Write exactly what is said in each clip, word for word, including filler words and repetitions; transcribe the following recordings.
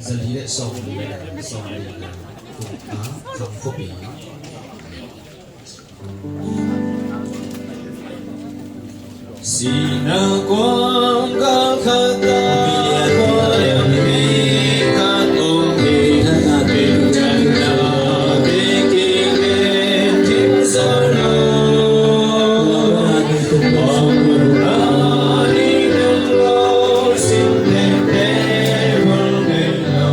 Zali le sawm le sawm le kha, Kham khuapi. Sinagoga khat ah khualiampi khat om hi. Bibelna kigen thim zo lo, tua mun ah i nung lo, sin teitei bang ngei lo,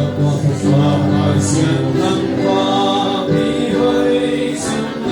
tua Pasian khang khuapi hoih sung ah.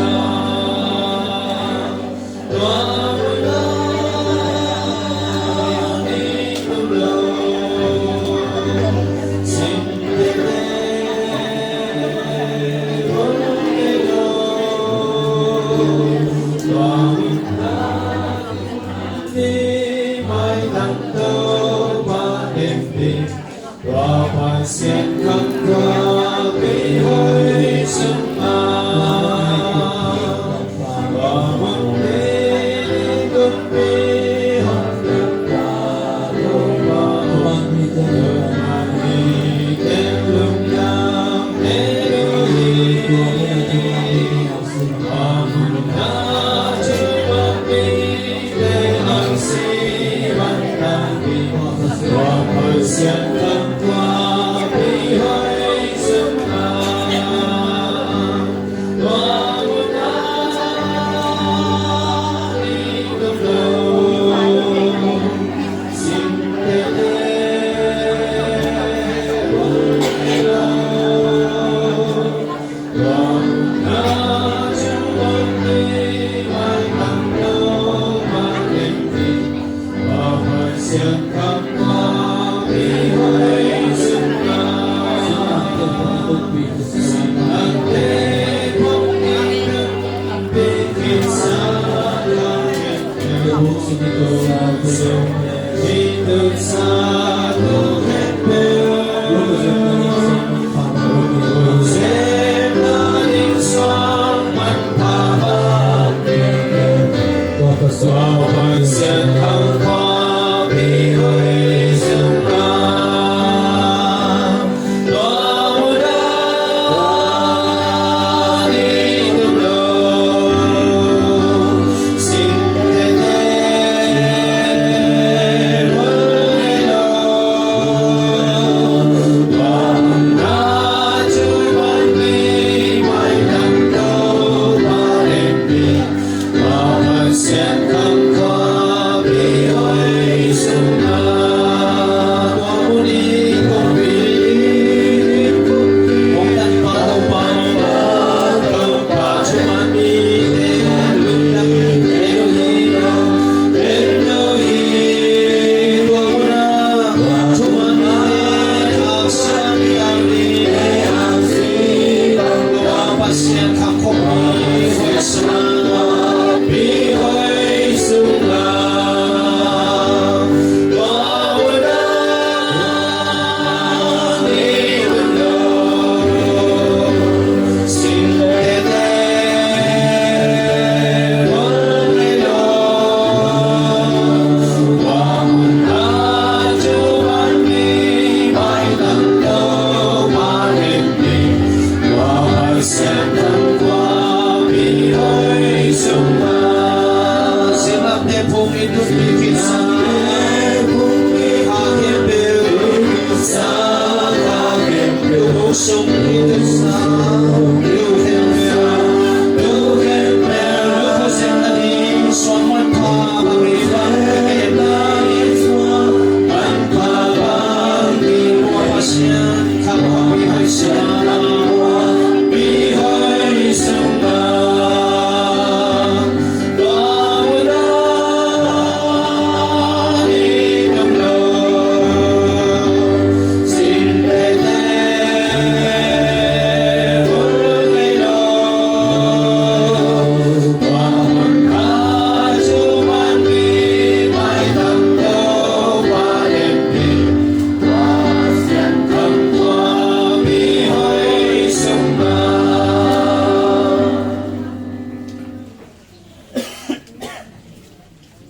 Tua Pasian khang khuapi hoih sung ah, tua mun hi kumpi hong tung ta lo, tua mun hi te, tua mun hi te, lungdam te lo hi.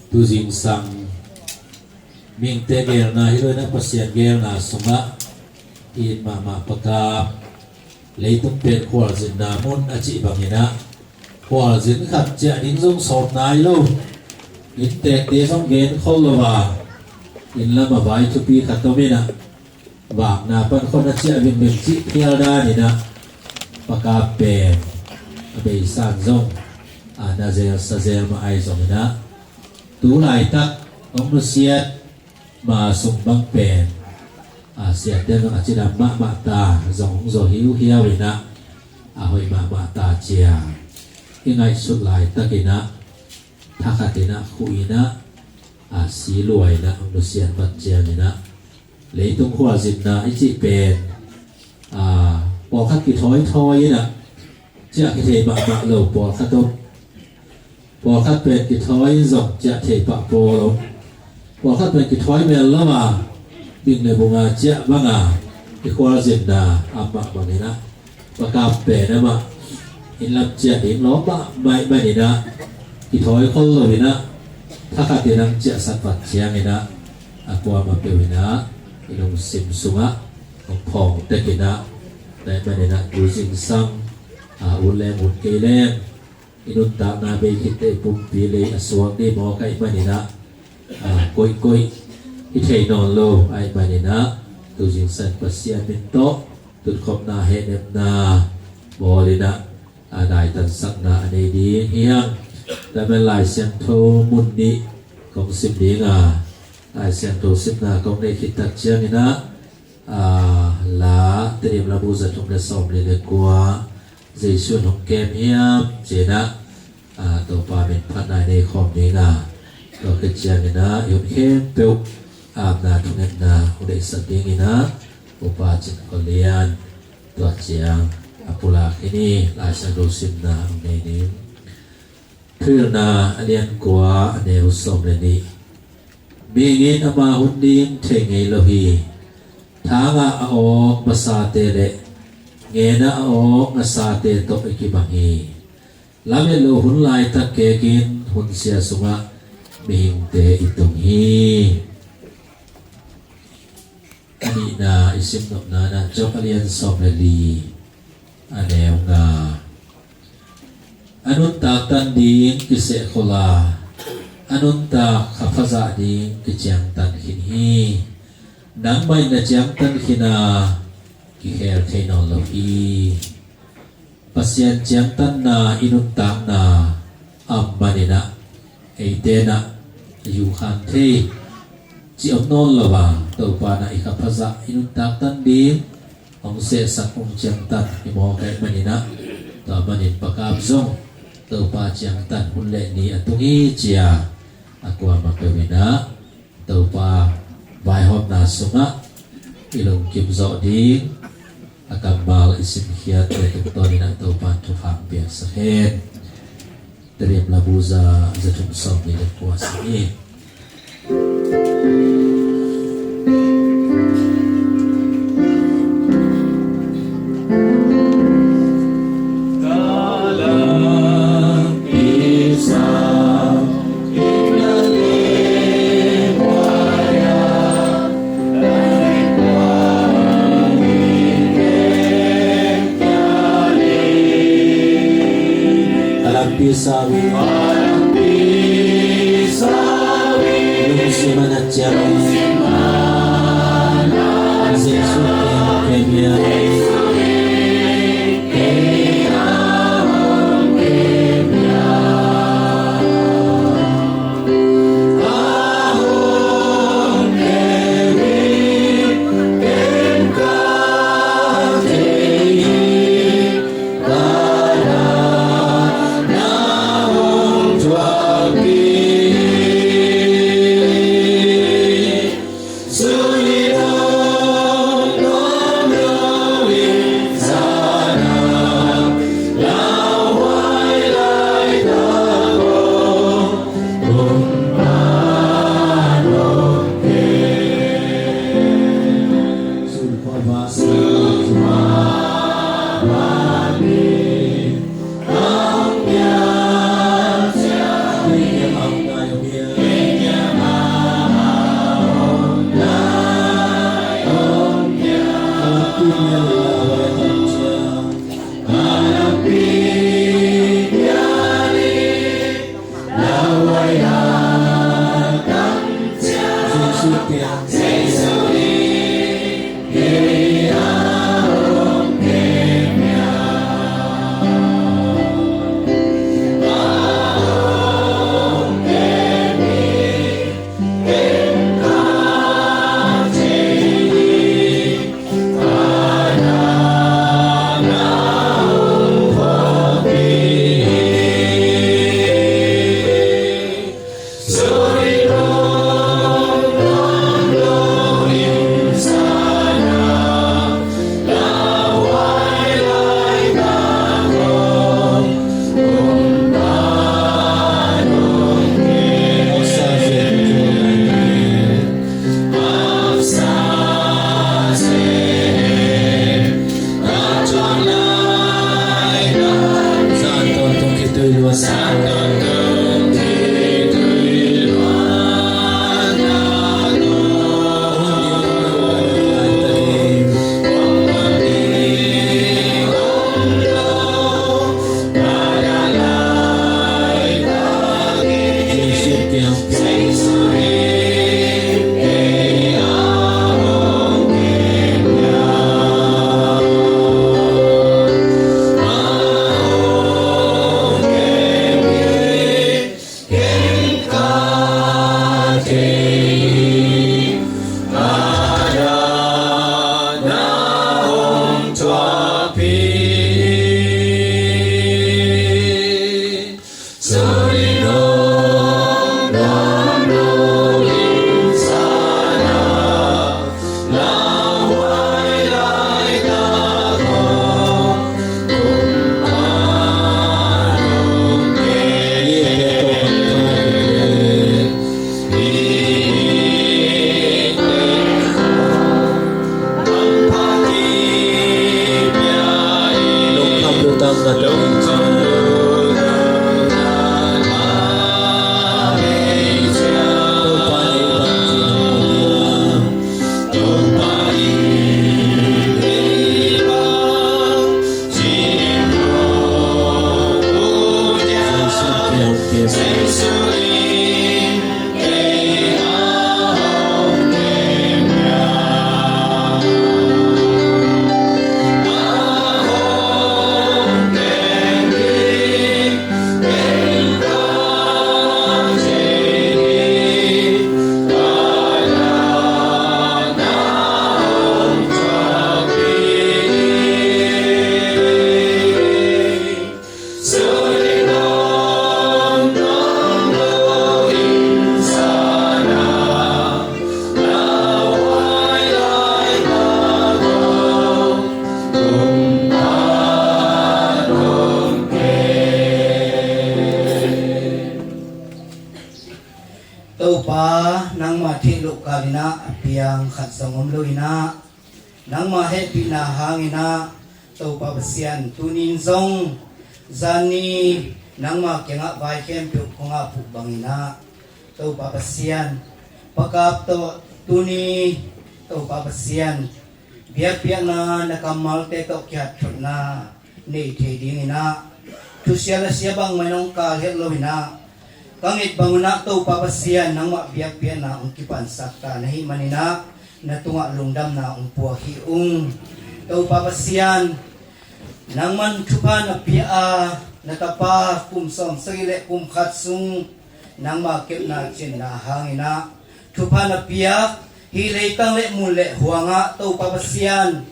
Tu zingsang Mihingte geelna hi lo in ah, Pasian geelna sungah it mahmah Pa Kap, leitung pen khualzinna mun a cih bangin ah, khualzin khat ciah ding zong sawm nai lo. Inntekte zong gen khol lo a, inn lam a vai thupi khat om in ah, vakna pan khua na ciah vingveng cih phial dan in ah, Pa Kap pen a beisa in zong a na zel sa zel mah ahi zongin ah, tu laitak hong nusiat ma sung bang pen, a, siate zong a cidam mahmah ta, zong hong zaw hiuhiau in ah, a hoih mahmah ta ci-a i ngaihsut laitakin ah, thakhat in ah, khuh in ah, a, si lua in ah hong nusiat vat ciangin ah, leitung khualzinna i cih pen, a, pawlkhat kithawithawi in ah, ciah kithei mahmah lo pawlkhat om. Pawlkhat pen kithawi in zong ciah thei pah pawl om. Pawlkhat pen kithawi mel lo a, bing le bung a ciah bang a, i khualzinna a mah bangin ah, Pa Kap pen amah inn lam ciah ding lawm mahmah ahih manin ah, kithawi khol lo in ah, thakhat in hong ciahsak vat ciangin ah, a kuamah peuh in ah i lungsim sungah hong phawng tek in ah, ahih manin ah tu zingsang, a, ut leng ut kei leng, i nuntakna bei khit teh pumpi lei a suak ding mawk ahih manin ah, a, koihkoih hi thei nawn lo ahih manin ah, tu zingsang Pasian min tawh tutkhopna, hehnepna bawl in ah, a, daitansakna a nei ding hi hang. Tua ahih manin Lai Siangtho mun nih kong sim ding a, Lai Siangtho simna kong neih khit tak ciangin ah, a, La, Tedim Labu za thum le sawmli le kua, Jesu in hong kem hiam ci-in ah, a, Topa min phatna i nei khawm ding a, tua khit ciangin ah i hun khempeuh apna thungetna hong deihsak dingin ah, Upa Cin Khua Lian, tua ciang a pulak hi ni. Lai Siangtho simna hong nei ding. Thuhilhna a lian kua, a neu sawm le nih. Mihing in ama hun ding thei ngei lo hi. Thang ah a awk masate le ngen ah a awk ngasate tawh i kibang hi. Lamet loh hun laitak kekin hun sia sungah mihingte i tung hi. A nihna i sim nopna in ah, Job a lian sawm le li, a neu nga. A nuntak tan ding kisehkhol a, a nuntak kha pha zah ding kiciangtan khin hi. Nangmah in na ciangtan khin a, kikhel thei nawn lo hi. Pasian ciangtanna i nuntakna a om manin ah, eite in ah a yu khan thei cih om nawn lo a, Topa in ah i kha pha zah, i nuntak tan ding hong sehsak, hong ciangtan hi mawk ahih manin ah, tua manin Pa Kap zong Topa ciangtan hun le ni a tung hi ci-a, a kuamah peuh in ah Topa vaihawmna sungah i lungkim zawh ding, a kammal i simkhiat le tungtawn in ah Topa in thupha hong piaksak hen. Tedim Labu za, za thum sawmli le kua sim hi. Ka lampi sau in, lungsim a nat ciangin, Jesuh in kem in. Topa, nangmah theih loh kal in ah a piang khat zong om lo in ah, nangmah hehpihna hangin ah, Topa Pasian, tuni in zong zan ni nangmah kiangah vai khempeuh kong ap uh bangin ah, Topa Pasian, pakap tawh tuni, Topa Pasian, biakpiakna na kammalte tawh kihat thotna nei thei dingin ah, thusia lasia bangmah in hong kal het lo in ah, ka nget bang un ah Topa Pasian nangmah biakpiakna hong kipansak ta na hih manin ah, na tungah lungdamna hong puak hi ung. Topa Pasian, nangman thupha na pia a, na tapa kum sawm sagih le kum khat sung nangma kepna cianna hangin ah thupha na piak, hih leitang le mun le huangah Topa Pasian,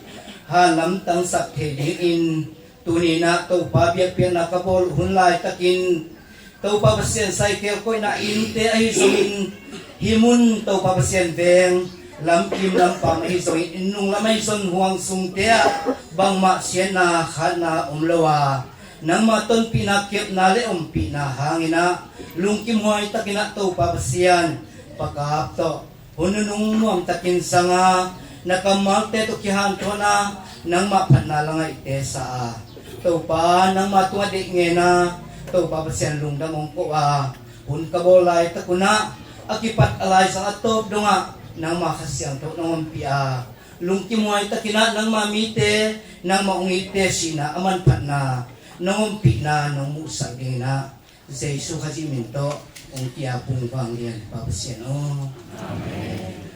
han lamtangsak thei dingin tuni in ah Topa biakpiakna ka bawl hun laitakin, Topa Pasian, Saikel koihna innte ahi zongin, hih mun Topa Pasian veng lamkim lampam ahi zongin, inn nunglam ahi zong huang sungte ah bangmah siatna khatna om lo a, nangma tonpihna kepna le ompihna hangin ah lungkim huai takin ah Topa Pasian, pakap tawh hun nunung nuamtakin zang a, na kammalte tawh kihanthawn a, nangmah phatna la ngaihte sa a, Topa nangma tungah deih ngen a, Topa Pasian lungdam hong ko a, hun ka bawl laitak un ah a kipat a laizang a tawp dongah nangma Kha Siangtho nong ompih a, lungkim huai takin ah nangma mite, nangma hong itte sihna a manphatna nong ompihna nong muhsak dingin ah, Jesu Khazih min tawh hong kia pungvang lian Pa Pasian aw. Amen.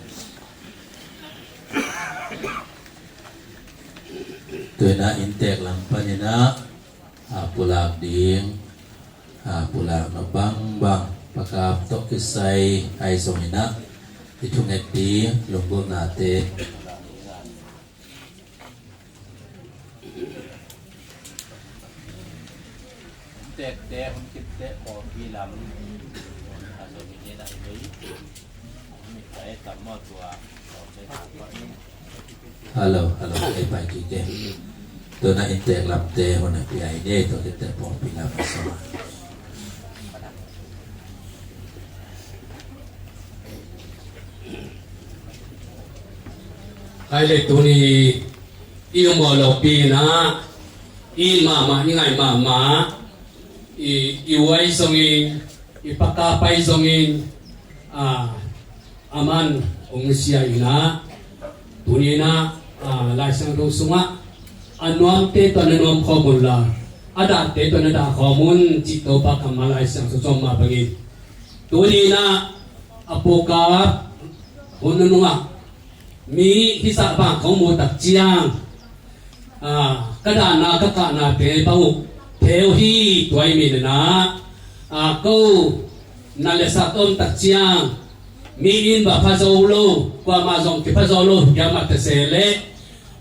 Tuina inntek lam panin ah, a, pulak ding, a, pulak na bangbang pakap tawh kisai ahi zongin ah, i thunget ding lunggulhnate. Tekte hong kipte pawlpi lam a zong i nina i bei. Hong mit ka e tam maw tua. Hello, hello, ei pai kik e. Tuna inntek lamte hun a pia i nei tua kipte pawlpi lam a zong. Hai le tuni i um aw lopi na, i in mahmah, i ngai mahmah, i, i uai zongin, i paka pai zongin, a, aman hong sia ina, tuni na, a, Lai Siangtho sungah a nuamte tawh na nuam khawm un la, a dahte tawh na dah khawm un cih Topa kammal Lai Siangtho sawm mah bangin. Tuni na a pawlkhat hun nunungah mi hisa bang kong mu tak ciang, a, ka dahna ka kahnate bang uh theu hi tua i mi na, a, ko na le sa tom tak ciang, Mi in va pha zo lo, kuamah zong kipha zo lo, kiamat ta se leh.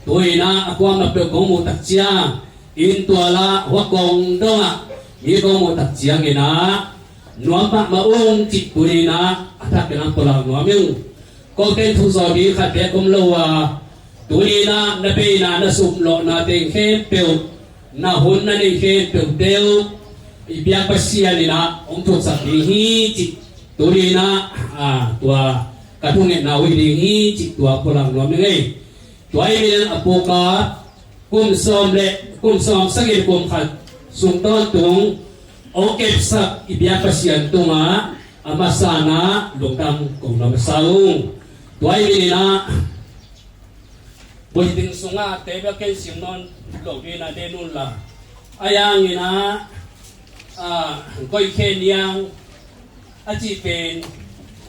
Tu-in ah a kuamah peuh kong muh tak ciang, inn tual ah, hua kong dong ah, mi kong muh tak ciangin ah, nuam mahmah ung cih tuni-in ah, a thak in ah pulak nuam ing. Ko teng thu zaw ding khat bek om lo a, tuni-in ah na beina, na sumlawhna teng khempeuh, na hun na neih khempeuh te uh i biak Pasian in ah hong thuksak ding hi cih tuni-in ah, a, tua ka thungetna uh hi ding hi cih tua pulak nuam ing ei. Tua ahih manin a pu Kap kum sawm le, kum sawm sagih kum khat sung tawntung hong kepsak i biak Pasian tungah a masa-in ah lungdam kong na masa ung. Tua ahih manin ah building sungah table ken sim nawn lo ding in ah, den un la. A yang in ah, a, Koih Khen Niang a cih pen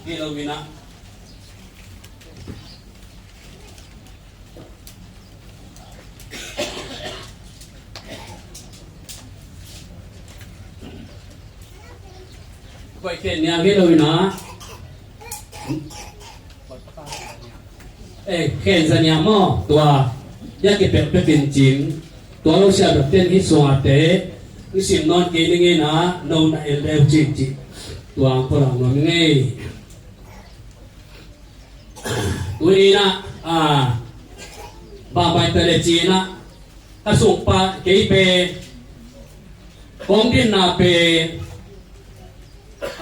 hi lo in ah, Koih Khen Niang hi lo in ah, eh, Khen Za Niang maw, tua ya kipelh pek in cin, tua lo sia bek ten hi sungah te, i sim nawn kei ning in ah, no na el deuh cin cih tua pulak nuam ing ei. Tuni-in ah, a, bangbai ta le cin ah, ka sungpa kei pen kong dinna pen,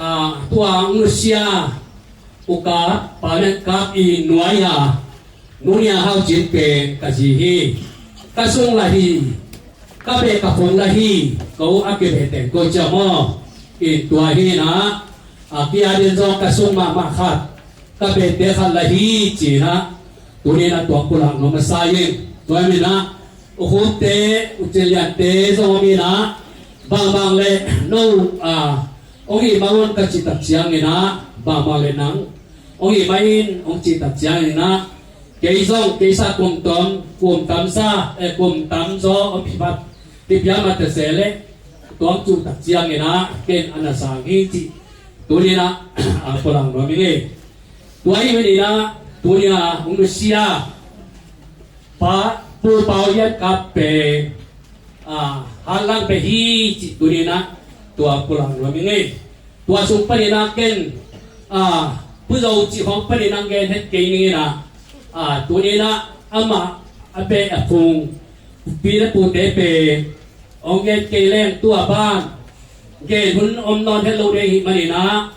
a, tua hong nusia U Kap, Pa Lian Kap i nuai a, Nu Nia Hau Cin pen ka zi hi. Ka sung lah hi, ka beh ka phung lah hi, ko a kibeh teng ko cia maw. In tua hi in ah, a, kia din zong ka sung mahmah khat, ka behte khat lah hi ci-in ah, tuni-in ah tua pulak nuam masa ing. Tua ahih manin ah, U Khupte, U Cin Liante zong om in ah, bangbang le no, a, hong hih mah un ka cih tak ciangin ah, bangbang le nang hong hih mah in hong cih tak ciangin ah, kei zong, kei sa kum tom, kum tam sa, eh, kum tam zaw hong pia mat, kipia mat ta se leh, tua hong cih tak ciangin ah, ken a na sang hi cih tuni-in ah, a, pulak nuam ing ei. Tua ahih manin ah, tuni-in ah hong nusia Pa, Pu Pau Lian Kap pen, a, hanlang peuh hi cih tuni-in ah tua pulak nuam ing ei. Tua sung panin ah ken, a, Pu Zo cih khawng panin ah gen het kei ning in ah, a, tuni-in ah amah a beh a phung pi le pute pen hong gen kei leng tua pan gen hun om nawn het lo ding ahih manin ah,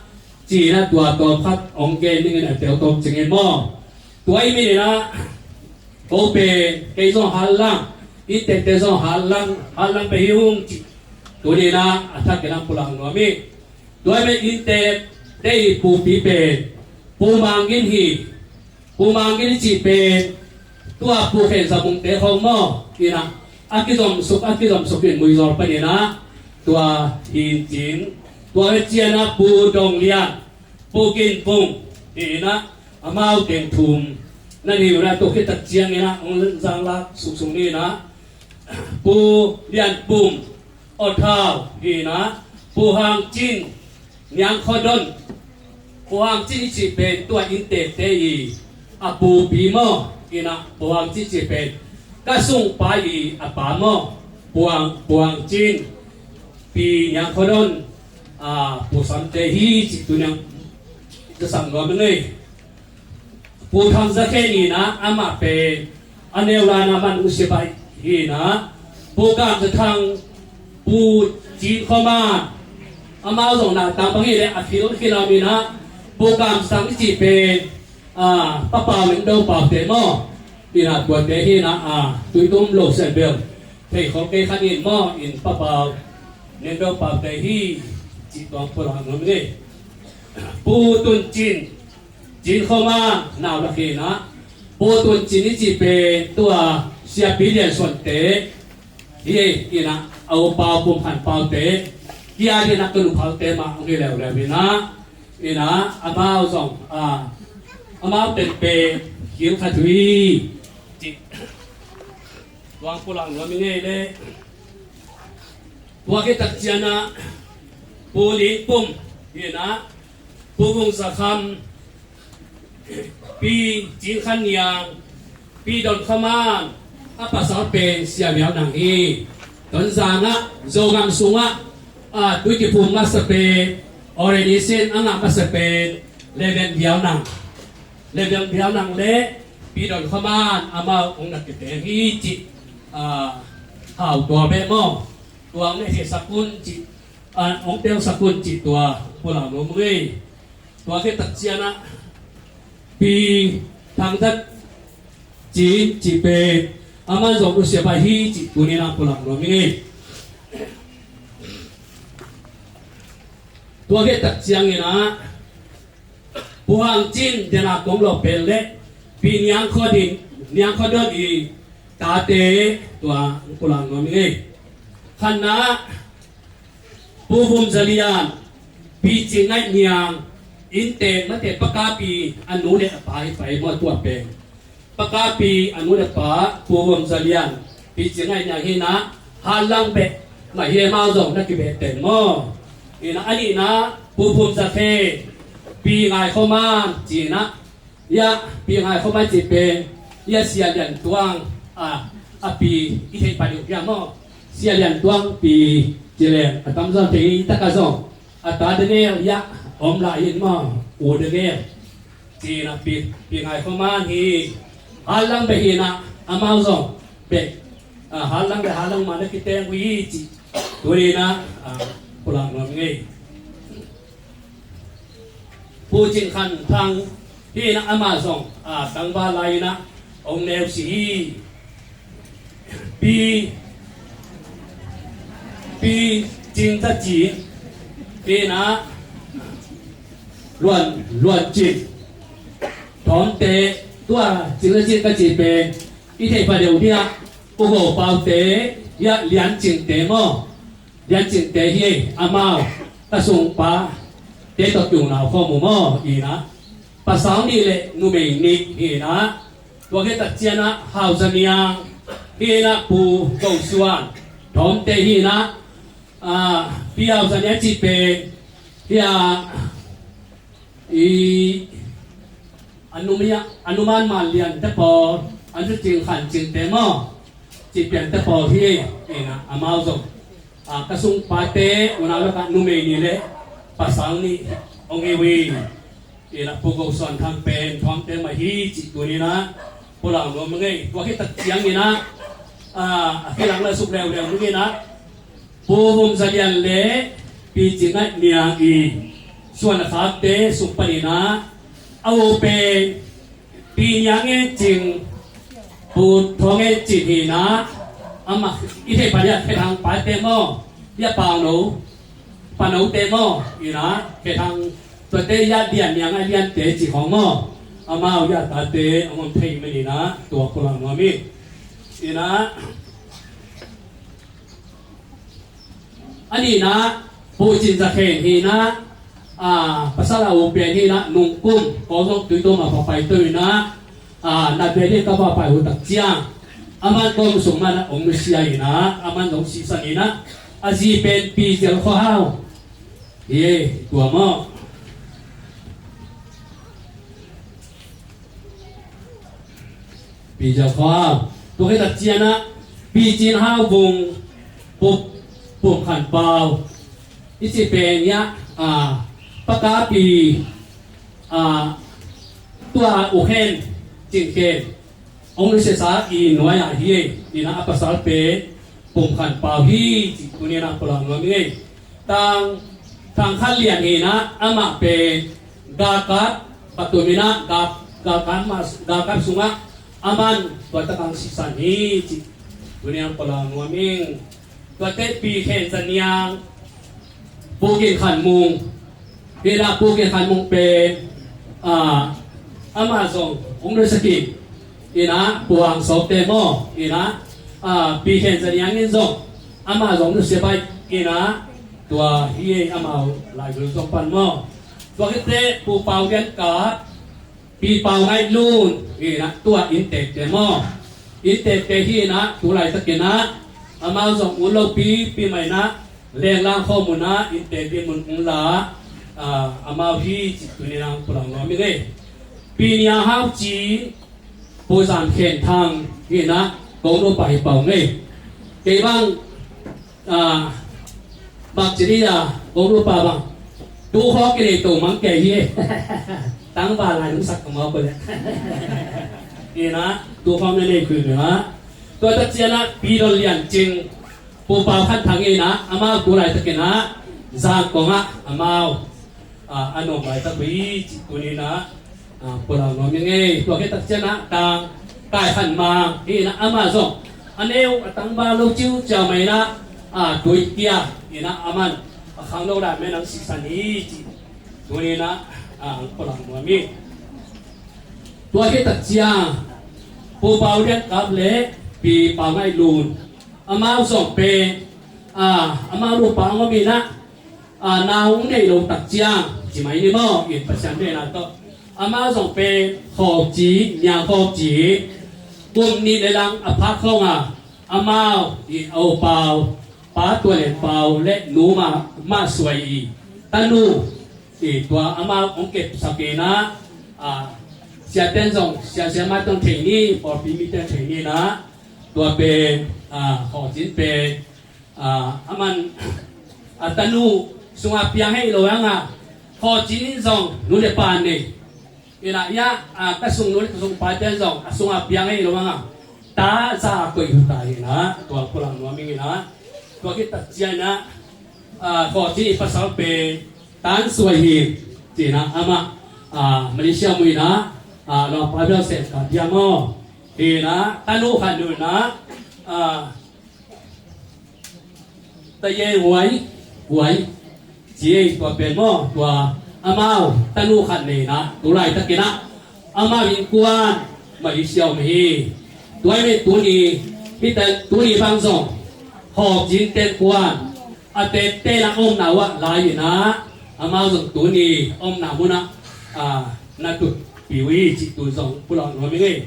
ci-in ah tua tawm khat hong gen ning in ah, teu tawm cing in maw. Tua ahih manin ah, ko pen, kei zong hanlang, inntekte zong hanlang, hanlang peuh hi ung cih tuni-in ah a thak in ah pulak nuam ing. Tua ahih manin inntekte i pupi pen Pu Mang Gin hi. Pu Mang Gin i cih pen tua Pu Khen Za Mungte khawng maw, in ah, a kizomsuk, a kizomsuk in Muizawl panin ah tua hi in cin. Tua hi ciangin ah Pu Dong Lian, Pu Gin Pung hi in ah, amau teng thum na hi un ah, tua khit tak ciangin ah hong zang lak suksuk ni in ah, Pu Lian Pum, Aw Thau hi in ah, Pu Hang Cin, Niang Khaw Don. Pu Hang Cin i cih pen tua inntekte i a pupi maw, in ah Pu Hang Cin i cih pen ka sungpa i a pa maw, Pu Hang, Pu Hang Cin, Pi Niang Khaw Don, a, Pu Samte hi cih tuni-in ah ka sam nuam ing ei. Pu Thang Za Khen in ah, amah pen a neu lai-in ah man uh sipai hi in ah, Pu Kam Za Thang, Pu Cin Khua Man, amau zong na tang bang hi leh a khil khil a om in ah, Pu Kam Za Thang i cih pen, a, Pa Pau Leng Do Pau te maw, in ah tuate hi in ah, a, tui tum lo sen bel thei khawng kei khat in maw, in Pa Pau Leng Do Pau te hi cih tua pulak nuam ing ei. Pu Tun Cin, Cin Khua Man nau lak hi in ah, Pu Tun Cin i cih pen tua Siapi Lian Suan te hi in ah, a u Pau Pum Khan Pau te, hi a din ah ka nu Pau te mah hong hi leuleu in ah, in ah amau zong, a, amau pen pen khil khat uh hi cih tua pulak nuam ing ei leh. Tua khit tak ciangin ah Pu Ling Pum hi in ah, Pu Vung Za Kham, Pi Cin Khan Niang, Pi Don Kha Man, a pasal pen Sia Viau Nang hi. Tonzang ah, Zogam sungah, a, Tuitiphum masa pen, Orenisin a ngah masa pen, Reverend Viau Nang. Reverend Viau Nang le Pi Don Kha Man amau hong na kiteng hi cih, a, hau tua beh maw. Tua hong ne thei sak un cih, a, hong tel sak un cih tua pulak nuam ung ei. Tua khit tak ciangin ah Pi Thang That Cin cih pen amah zong nusia pai hi cih tuni-in ah pulak nuam ing ei. Tua khit tak ciangin ah Pu Hang Cin, Dena Kong Lo Pel le Pi Niang Kho Din, Niang Kho Don i tate tua pulak nuam ing ei. Khatna, Pu Vum Za Lian, Pi Cing Ngaih Niang, inntek mate pakapi a nu le a pa hi pai maw tua pen. Pakapi a nu le pa, Pu Vum Za Lian, Pi Cing Ngaih Niang hi-in ah, Hanlang beh mah hi amau zong na kibeh ten maw. Ina, a nihna, Pu Vum Za Khen, Pi Ngai Kho Man, ci-in ah, ya, Pi Ngai Kho Man cih pen, ya Sia Lian Tuang, a, a pi, i theih pah deuh hiam maw. Sia Lian Tuang pi, ci leng, a tamzaw thei i tak ah zong, a ta Daniel, ya, om lai in maw, u Daniel. Ci-in ah Pi, Pi Ngai Kho Man hi, Hanlang beh hi-in ah, amau zong, beh, a, Hanlang beh, Hanlang mah na kiteng uh hi cih, tuni-in ah, a, pulak nuam ing ei. Pu Cin Khan Thang hi-in ah amah zong, a, tangval lai-in ah hong neu si hi. Pi, Pi Cing Za Cin hi-in ah Luan, Luan Cin. Thawmte tua Cing Za Cin ka cih pen i theih pah deuh hi-a, U Go Pau te hi-a, Lian Cing te maw. Lian Cing te hi, amau, ka sungpa te tawh kiunau khawm uh maw, hi-in ah. Pasal nih le numei nih hi-in ah. Tua khit tak ciangin ah Hau Za Niang hi-in ah, Pu Go Suan, Thawmte hi-in ah, a, Pi Hau Za Niang cih pen hi-a, i, a nu mah, a nu Man Man Lian te pawl, a nu Cing Khan Cing te maw, cih pian te pawl hi, hi-in ah, amau zong. A, ka sungpate unau lakah numei nih le pasal nih hong hi uh hi. Hi-in ah Pu Go Suan Thang pen Thawmte mah hi cih tuni-in ah pulak nuam ing ei. Tua khit tak ciangin ah, a, a kilang le suk leuleu dingin ah Pu Vum Za Lian le Pi Cing Ngaih Niang i suan a khakte sung panin ah, a u pen Pi Niang Ngen Cing, Pu Thawng Ngen Cing hi-in ah, amah i theih pah deuh a Khe Thang pate maw, hi-a, Pau No, Pa No te maw, hi-in ah, Khe Thang, tuate hi-a, Lian Niang Ngaih Lian te cih khawng maw, amau hi-a tate hong om thei manin ah tua pulak nuam ing. Hi-in ah, a nihna, Pu Cin Za Khen hi-in ah, a, pasal a u pen hi-in ah, nungkum, Kawlzong Tuitum ah va pai to in ah, a, na pen hi ka va pai uh tak ciang, aman kawm sung man ah hong nusia in ah, aman hong sihsan in ah, a zi pen Pi Zel Khua Hau hi, tua maw. Pi Zel Khua Hau. Tua khit tak ciangin ah, Pi Cin Hau Vung, Pu, Pum Khan Pau. I cih pen hi-a, a, pakapi, a, tua U Khen, Cin Khen. Hong nusiasa i nuai-ah hi, hi-in ah a pasal pen Pum Khan Pau hi, cih tuni-in ah pulak nuam ing ei. Thang, Thang Khan Lian hi-in ah amah pen galkap, Pathum in ah gal, galkap mah, galkap sungah aman tua tak hong sihsan hi, cih tuni-in ah pulak nuam ing. Tuate Pi Khen Za Niang, Pu Gin Khan Mung, hi-in ah Pu Gin Khan Mung pen, a, amah zong hong nusia khin, hi-in ah, Pu Hang Sawp te maw, hi-in ah, a, Pi Khen Za Niang in zong amah zong nusia pai in ah, tua hi, amau laigui zong pan maw. Tua khit teh Pu Pau Lian Kap, Pi Pau Ngaih Lun, hi-in ah, tua inntekte maw. Inntekte hi-in ah, tu laitakin ah, amau zong ut lopi, pi mah in ah, lenglang khawm un ah, inntek dinmun ung la, a, amau hi, cih tuni-in ah pulak nuam ing ei. Pi Nia Hau Ci, Pu Zan Khen Thang, hi na, kong nupa hi pau ngei. Kei bang, ah, bang ci ni a, kong nupa bang. Tu khawng ki nei to mang kei hi. Tangval lai nung sak ka mau ko le. Hi na, tu khawng ne nei khui ni na. Tua tak ciang a, Pi Don Lian Cing, Pu Pau Khan Thang hi na, amau tu laitakin a, Zangkong ah, amau a, a nuam laitak uh hi, cih tuni-in ah, a, pulak nuam ing ei. Tua khit tak ciang ah, Tang Kai Khan Mang hi na, amah zong a neu a tangval lo ciuciau mah hi na, a, tui kia hi na, aman a khangno dan mah in hong sisan hi, cih tuni-in ah, a, pulak nuam hi. Tua khit tak ciang Pu Pau Lian Kap le Pi Pau Ngai Lun, amau zong pen, a, amau nupa hong om hi na, a, nau hong nei lo tak ciang, ci mai ni maw, in Pasian deihna tawh. Amau zong pen Khawm Ci, Niang Khawm Ci, kum nih le lang a phak khawng a, amau i, a u Pau, Pa Tua Lian Pau le Nu Ma, Ma Suai i tanu, i tua amau hong kepsak hi na, a, siate'n zong, sia, siamah te'n thei ni, pawlpi mite'n thei ni na, tua pen, a, Khawm Ci pen, a, aman, a, tanu sungah piang hi lo hang a, Khawm Ci in zong nu le pa nei. Hi na, ya, a, ka sung nu le ka sung pa te'n zong a sungah piang hi lo hang a, ta za a koih uh ta hi na, tua pulak nuam ing hi na. Tua khit tak ciang a, a, Khawm Ci i pasal pen Tan Suai Hing, ci na, amah, a, Malaysia mu hi na, a, lawmpa bel sem ka diam aw. Hi na, tanu khat nu na, a, Ta Ye Huai, Huai, ci ei, tua pen maw, tua amau tanu khat nei na, tu laitakin ah, amau innkuan Malaysia om hi. Tua hi mah tuni, hih ta, tuni bang zong, Khawm Ci innkuan, a tete na omna uh ah lai hi na, amau zong tuni omna mun ah, a, na tutpih uh hi, cih tu zong pulak nuam ing ei.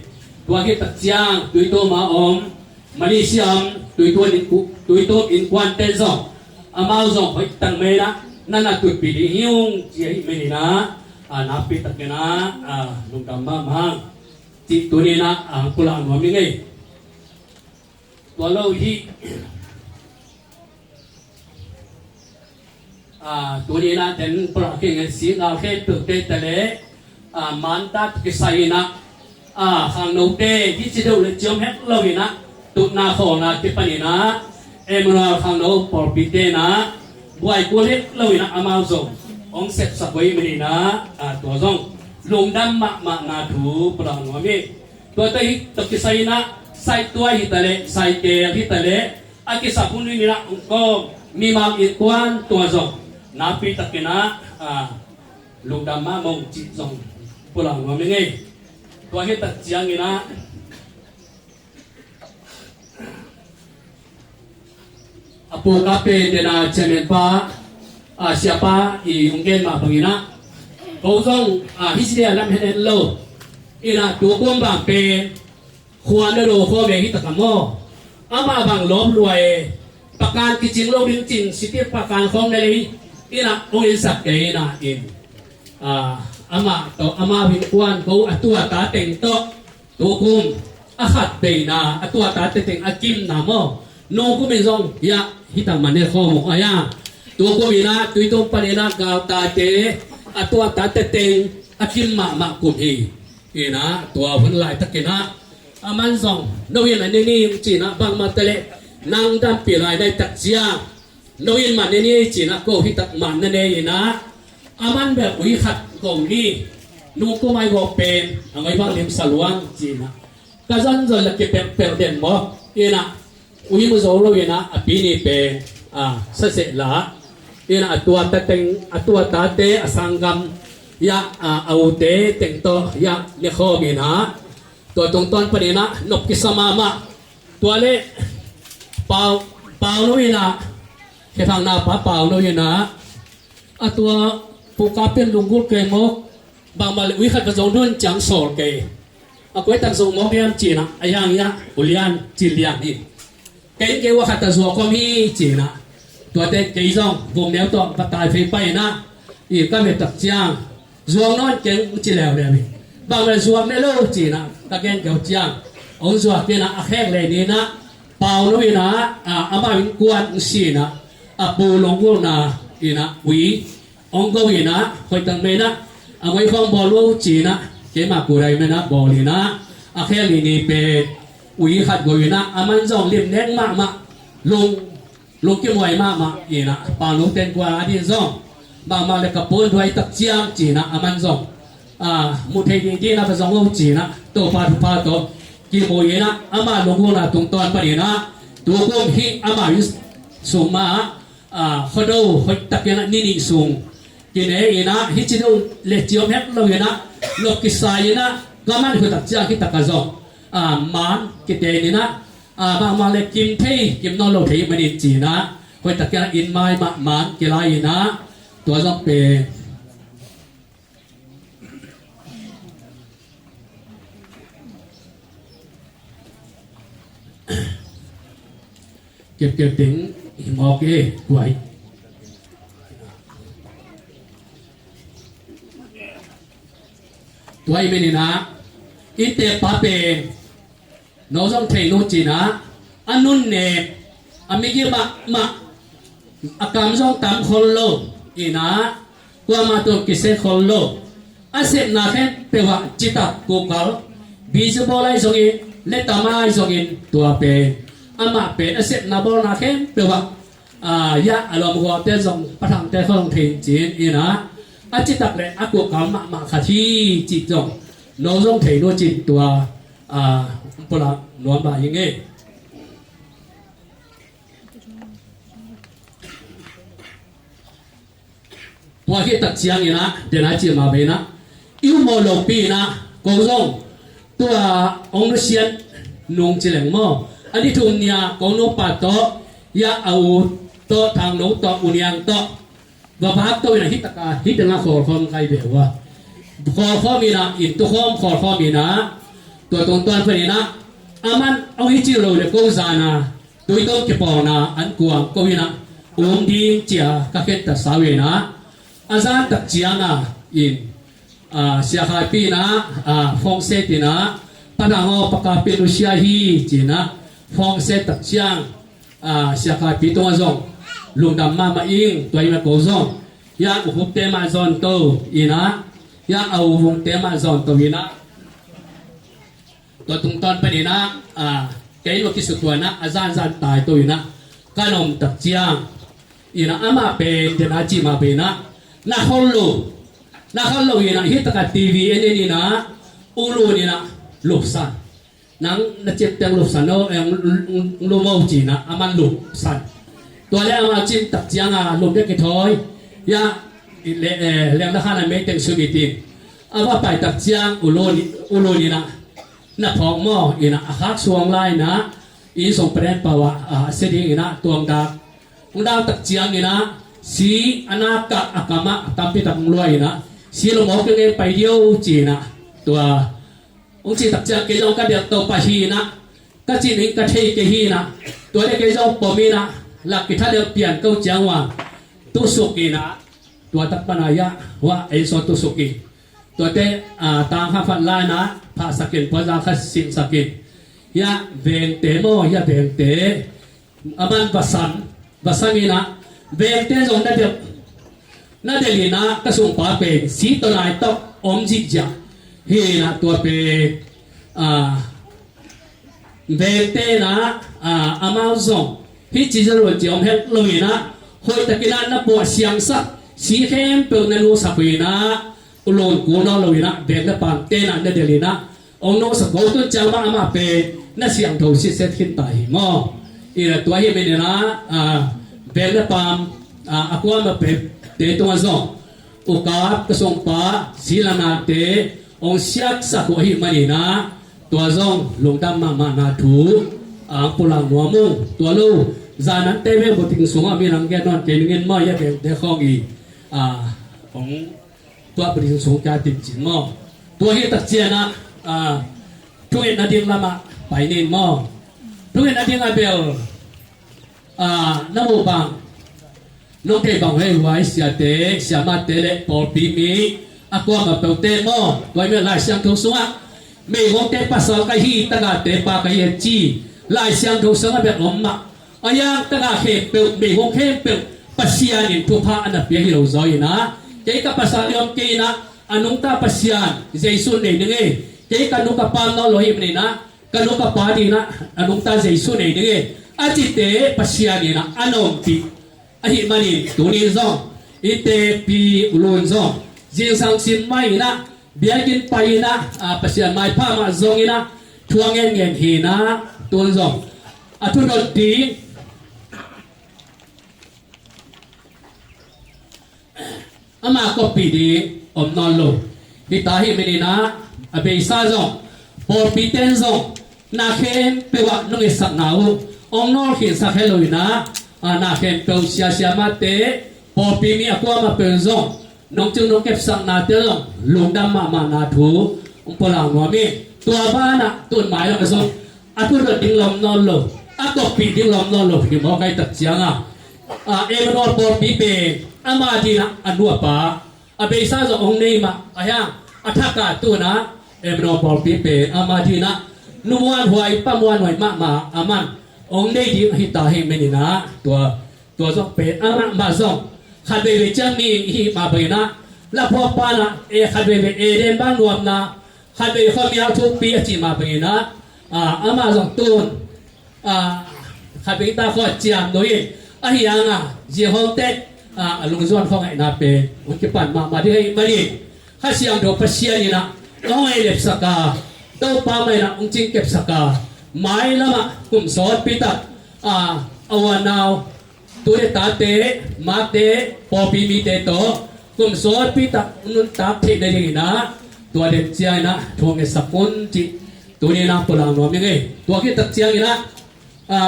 Tua khit tak ciang, Tuitom ah om, Malaysia om, Tuitom innkuan, Tuitom innkuante zong, amau zong hoih tak mah in ah, na na tutpih ding hi ung, ci ahih manin ah, a, nakpi takin ah, a, lungdam mahmah hang, cih tuni-in ah, a, pulak nuam ing ei. Tua lo hi. A, tuni-in ah den pulak kei ngen si ngal khempeuhte ta le, a, manta kisai-in ah, a, khangnote hi ci deuh le ciom hek lo-in ah, tutna khawlna kipanin ah, Emmanuel khangno pawlpite in ah buai kul hek lo-in ah amau zong hong sepsak uh ahih manin ah, a, tua zong lungdam mahmahna thu pulak nuam hi. Tua tawh hi tawh kisai-in ah, saituai hi ta le, saitel hi ta le, a kisap hun in ah hong kawm mimal innkuan tua zong nakpi takin ah, a, lungdam mahmah ung cih zong pulak nuam ing ei. Tua hi tak ciangin ah, a, pu ka pen den a chairman pa, a, siapa i hong gen mah bangin ah, ko zong, a, hi si dia lam hen en lo. In ah tu kum bang pen khua na lo khawm e hi tak a maw. Amah bang lawp lua e. Pakan kicing lo ding cin, siti pakan khawng na lei. In ah hong insak kei in ah in, a, amah tawh, amah innkuan ko a tu a ta teng tawh, tu kum a khat beina a tu a ta te teng a kimna maw. Nung kum in zong, ya, hi tak mah ne khawm uh a ya. Tu kum in ah, Tuitom panin ah gal tate a tu a ta te teng a kim mahmah kum hi. In ah, tua hun laitakin ah, aman zong, no in a ne ni, ci-in ah, bangmah ta leh, nang dampih lai na hih tak ciang, no in mah ne ni, ci-in ah, ko hi tak mah na ne in ah, aman bel ui khat ko ni, nung kum ai gawp pen, a ngoi bang lim sa luang, ci-in ah. Ka zon zon la kipelh pelh den maw, in ah, ui mu zo lo in ah, a pi ni pen, a, sa seh la. In ah, a tu a ta teng, a tu a tate, a sanggam, ya, a, a ute teng tawh, ya, ne khawm in ah. Tua tungtawn panin ah, nop kisa mahmah. Tua leh, Pau, Pau nu in ah, Khe Thang na pa Pau nu in ah, a tua, pu ka pen lunggulh kei mawk, bangmah leh ui khat va zo nun ciang sawl kei. A koi tak zo mawk hiam ci-in ah, a hiang hiang, U Lian, Cin Lian hi. Kei in kei ua khat a zuak om hi ci-in ah. Tuate kei zong, vom neu tawh, va tai phei pai in ah. I ka met tak ciang, zuak nawn keng ci leuleu hi. Bang le zuak le lo cinah ka gen keu ciang, hong zuak inah a khek le ninah Pauno inah, a, amah innkuan hong sinah, a pu Longulna inah ui hong go inah, hoih tak menah a ngoi khawng bawl lo cinah, keima kudai menah bawl inah, a khek le ni pen ui khat go inah, aman zong lim nek mahmah, lung lungkim huai mahmah inah, Pauno ten kua a dih zong mahmah le ka puan duai tak ciang cinah, aman zong, a, mu thei ding dih na ka zong o cinah, Topa thupha tawh kimu inah, ama Longulna tungtawn paninah tukum hih ama inn sung mah, a, Khuado hoih tak inah ni nih sung kine inah, hih ci dong le ciom hek lo inah, lop kisai inah, ka man hoih tak ciang hih tak a zong, a, man kite inah, a, mahmah le kim thei, kim nawn lo thei manin cinah, hoih tak inah inn mai mahmah kilai inah, tua zong pen kepkep ding hi mawk e, tua hi. Tua hi meninah, i te pa pen no zong thei no cinah, a nun ne, a migi mahmah, a kam zong tam khol lo inah, kuamah tawh kise khol lo, a sepna khempeuh ah citak kukal, bizi bawl lai zongin, letama lai zongin, tua pen amah pen a sepna bawlna khempeuh ah, a, ya a lawm gualte zong, pathangte khawng thei cin inah, a citak le a kukal mahmah khat hi cih zong no zong thei no cin tua, a, pulak nuam bah hi ngei. Tua khit tak ciang inah, den a ci mah bang inah, i um mawh lopi inah, ko zong tua hong nusiat nung ci leng maw, a ni thum ni-a ko nupa tawh, ya a u tawh, Thang No tawh, U Niang tawh, va vak to inah, hih tak a, hih teng a khawlkhawm kai ve uh a, khawlkhawm inah, inn tukhawm khawlkhawm inah, tua tungtawn paninah, aman hong hi ci lo le ko zan a, tui tawh kipawlna an kuang ko inah um ding ci-a ka khentat sau inah, a zan tak ciang a in, a, Sia Khai Pi inah, a, phone set inah, Pa Thang aw, Pa Kap in nusia hi cinah, phone set tak ciang, a, Sia Khai Pi tungah zong lungdam mahmah ing, tua hi mah ko zong, ya u Hup te mah zawn to inah, ya a u Vung te mah zawn to inah, tua tungtawn paninah, a, kei lo kisuktuanah, a zanzan tai to inah, ka nom tak ciang inah, amah pen den a ci mah bang inah, na khol lo, na khol lo inah, hih tak a TV en en inah, U Lun inah lupsan. Nang na cip teng lupsan o, eh, lum o cinah, aman lupsan. Tua le amah cin tak ciang a lum dek kithawi, ya, le, eh, leng na khan a mei teng sum i tin. A va pai tak ciang U Lun, U Lun inah, na phawk maw inah, a khak suang lai inah, inn sung paren pau ah, a, sia ding inah, tuang dak. Hong dak tak ciang inah, si a nak ah, a kam ah tampi tak hong luah inah, si lo mawk keng e, pai dih o cinah, tua hong ci tak ciang, kei zong ka delh to pah hi inah, ka cih ning ka thei kei hi inah, tua le kei zong pom inah, lak kitha delh pian ko ciang ua, tusuk inah, tua tak pan a ya, ua, ei so tusuk in. Tuate, a, tang kha phat lai inah, phahsak in, puanzang kha singsak in. Ya, vengte maw, ya, vengte. Aman va sam, va sam inah, vengte zong na delh, na delh inah, ka sungpa pen si tawh nai tawh om zihziah hi inah, tua pen, a, vengte inah, a, amau zong hih ci zalun ci om het lo inah, hoih tak inah na puah siangsak, si khempeuh na nusak uh inah, U Lun kul nawn lo inah, veng le pamte inah na delh inah, hong nusak ko tun ciang mah amah pen na siangtho sitset khin ta hi maw. Inah tua hi meninah, a, veng le pam, a, a kuamah pente tungah zong, U Kap, ka sungpa, si le nate hong siaksak uh ahih maninah, tua zong lungdam mahmahna thu, a, pulak nuam ung. Tua lo, zan ante veng buting sungah mi nang gen nawn kei ning in maw, ya vengte khawng i, a, hong tua pudi sung kia tim cin maw. Tua hi tak ciang a, a, thungetna ding lamah pai ning maw. Thungetna ding a bel, a, na muh bang, nong thei bang, hei huai siate, siamate le pawlpi mi, A kuamah peuhte maw, tua i mah Lai Siangtho sungah meigongte pasal ka hi, tagahte pa ka hi a ci Lai Siangtho sungah bek om mah. A hiang tagah khempeuh, meigong khempeuh Pasian in thupha a na pia hi lo zaw inah, kei ka pasal i om kei inah a nungta Pasian Jesu nei ning ei. Kei ka nu ka pa om nawn lo hi maninah ka nu ka pa dinah a nungta Jesu nei ning ei a cite Pasian inah a na ompih ahih manin tuni zong i tepi u Lun zong zingsang sim mah inah biakinn pai inah, a, Pasian maipha mah zong inah thu a ngen ngen hi inah tun zong a thudot ding ama koppih ding om nawn lo. Hita hi maninah a beisa zong pawlpi ten zong na khempeuh ah nong etsakna uh hong nawlkhinsak hi lo inah, a, na khempeuh siasia mahte pawlpi mi a kuamah peuh zong nong cing nong kepsaknate zong lungdam mahmahna thu hong pulak nuam hi. Tua banah tun mailam zong a thudot ding lom nawn lo, a koppih ding lom nawn lo hi mawk ahih tak ciangah, a, Emmanuel pawlpi pen ama dinah a nu a pa a beisa zong hong nei mah a hiang a thakah tunah Emmanuel pawlpi pen ama dinah nu muanhuai pa muanhuai mahmah a man hong nei ding ahi ta hi maninah tua, tua zong pen amah mah zong khat veivei ciang mi i hih mah banginah laphuak panah e khat veivei Eden bang nuamna khat vei khuamial thukpi a cih mah banginah, a, amah zong tun, a, khat vei ta khawh ciam lo in ahi hangah zia hong tek, a, a lungzuan khuangaihna pen hong kipan mahmah ding ahi manin Kha Siangtho Pasian inah hong ei lepsak a Topa mah inah hong cingkepsak a mailamah kum sawtpi tak, a, a uanau tute tate, mate, pawlpi mite tawh kum sawtpi tak nuntak theih nading inah tua den ciang inah thu ngetsak un cih tuni inah pulak nuam ing ei. Tua khit tak ciang inah, a,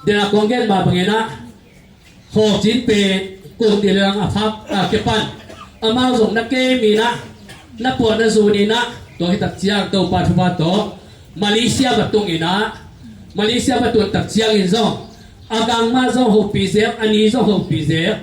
den a kong gen mah bang inah Khaw Cin pen kum nih le lang a phak a kipan amau zong na kem inah na puah na zun inah tua khit tak ciang Topa thupha tawh Malaysia va tung inah, Malaysia va tun tak ciangin zong a gang mah zong hopih zel, a ni zong hopih zel.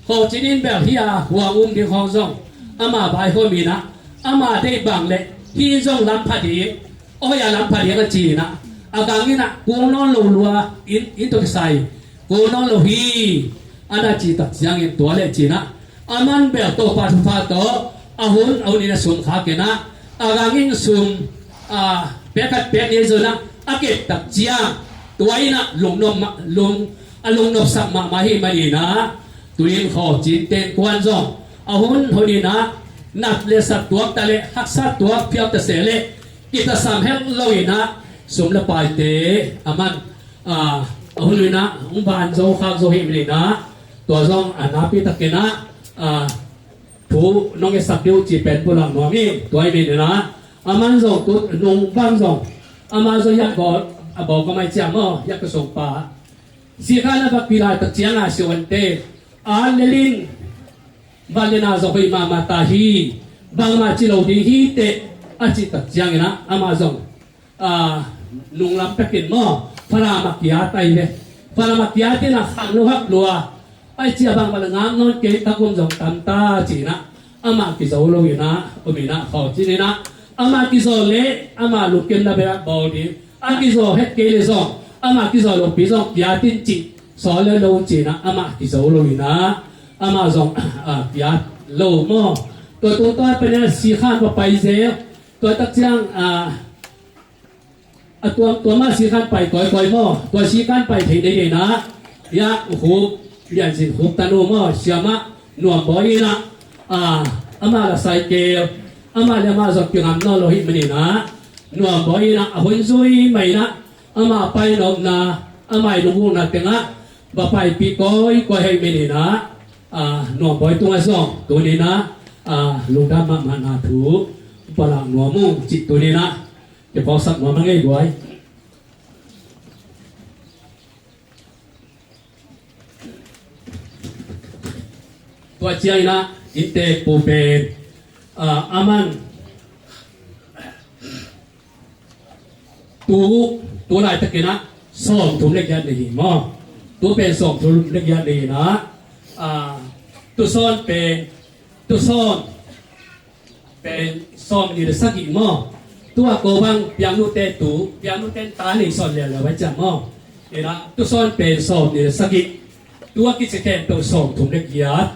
Khaw Cin in bel hi a huang um ding khawng zong ama vaihawm inah ama deih bang le hi zong lam pha ding, aw hi a lam pha ding a ci inah a gang inah kul nawn lo lua in, in tawh kisai kul nawn lo hi. A na ci tak ciangin tua le ci inah a man bel Topa thupha tawh a hun a hun in a sum khak inah a gang in sum, a, pek khat pek nih zo inah a kep tak ciang tua inah lungnop mah, lung, a lungnopsak mahmah hi maninah tuin Khaw Cin ten kuan zong a hun hun inah nat le sat tuak ta le haksa tuak phial ta se le kitasam het lo inah sum le paite a man, a, a hun inah hong van zo khak zo hi maninah tua zong a napi tak inah, a, thu nong etsak deuh cih pen pulak nuam hi. Tua hi maninah a man zong tu nung bang zong ama zong hiah bawl a bawl ka mai ciang maw hiah ka song pa Sikhan a va pi lai tak ciang a siawante a lelin va lena zong hoih mahmah ta hi. Bangmah ci lo ding hi teh a cih tak ciang inah ama zong, a, nunglam pekin maw Falam a kiat ai ve. Falam a kiat inah khang lo hak lua ai cia bangmah le ngak nawn kei tak um zong tam ta ci inah amah kizo lo inah um inah Khaw Cin inah amah kizo le ama lungkimna bek ah bawl ding a kizo het kei le zong amah kizo lopi zong kiat in cih sawl le lo ci inah amah kizo lo inah amah zong, a, kiat lo maw. Tua tungtawn pen inah Sikhan va pai zel tua tak ciang, a, a tuam tuam ah Sikhan pai kawikawi maw. Tua Sikhan pai theih nading inah hiah Khup Lian Zin Khup tanu maw Siamah Nuam Bawi inah, a, amah la cycle amah le amah zong kingam nawn lo hi maninah Nuam Bawi inah a hun zui mah inah amah pai nopna amah i lunggulhna tengah va paipih kawikawi hi maninah, a, Nuam Bawi tungah zong tuni inah, a, lungdam mahmahna thu pulak nuam ung cih tuni inah kiphawksak nuam a ngei duai. Tua ciang inah innteek pu pen, a, a man tu, tu laitak inah sawmthum le giat nei hi maw. Tu pen sawmthum le giat nei inah, a, tu sawn pen, tu sawn Pen sawm nih le sagih maw? Tua ko bang piangnu te tu, piangnu ten ta nei sawn lian lo vai ciang maw? Ina tu sawn pen sawm nih le sagih. Tua kici khempeuh sawm thum le giat.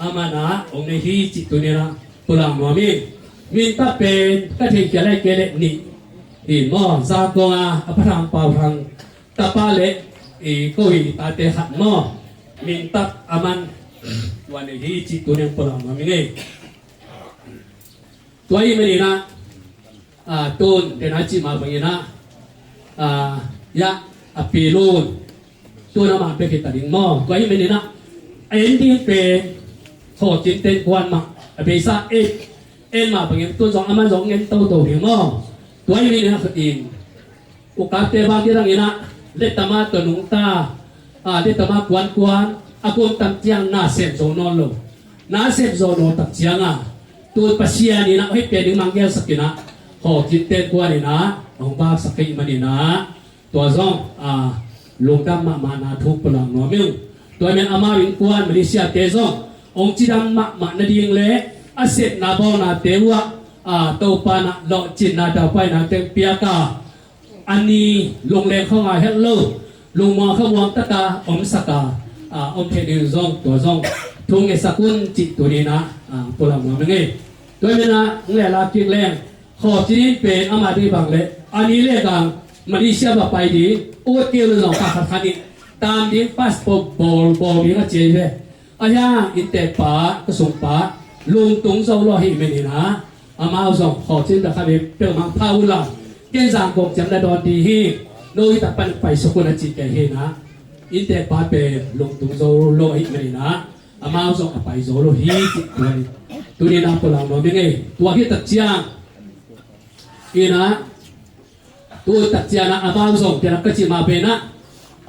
Amana ong nei hi cih tuni-in ah pulak nuam ing. Mintat pen ka thei kia lai ke le nih hi maw? Za kong a a pathang pau thang tapa le i ko hi tate khat maw? Mintat aman tua nei hi cih tuni-in pulak nuam ing ei. Tua hi maninah, ah, tun dena cih mah banginah, ah, ya, a pilun tun amah bek hi ta ding maw? Tua hi maninah a en ding pen Khaw Cin ten kuan mah a beisa en, en mah bangin tun zong aman zong en toto ding maw? Tua hi maninah khatin ukapte bang kidang inah letama tua nungta, ah, letama kuankuan a kum tam ciang na sem zo nawn lo. Na sem zo nawn tak cianga tu Pasian inah hoi pen ding manggelsak inah Khaw Cin ten kuan inah hong baksak kei maninah tua zong, ah, lungdam mahmah na thu pulak nuam ing. Tua men amau innkuan Malaysia te zong hong cidam mahmah nading le a sepna bawlnate uh ah, Topa na lawhcinna daupaina teng piaka a ni lungleng khawnga het lo lungmuang khamuang taka omsaka, ah, om thei ding zong tua zong thu ngetsak un cih tuninah, ah, pulak nuam ing ei. Tua menah nglehla kik leng Khaw Cin in pen amah ding bang le a ni le gang Malaysia va pai ding ut keu le zong kha khat khan in tam ding passport bawl bawl ding a ciai ve. Ahi hang inntekpa ka sungpa lungtung zo lo ahi maninah amau zong Khaw Cin dah kha ve peuhmah pha uh la ken zang kong ciam na dawn ding hi. No hi tak pan pai suk un a cih kei hinah inntekpa pen lungtung zo lo ahi maninah amau zong a pai zo lo hi cih tuan tuninah pulak nuam ing ei. Tua hi tak ciang inah tu tak cianah amau zong pianah ka cih mah penah,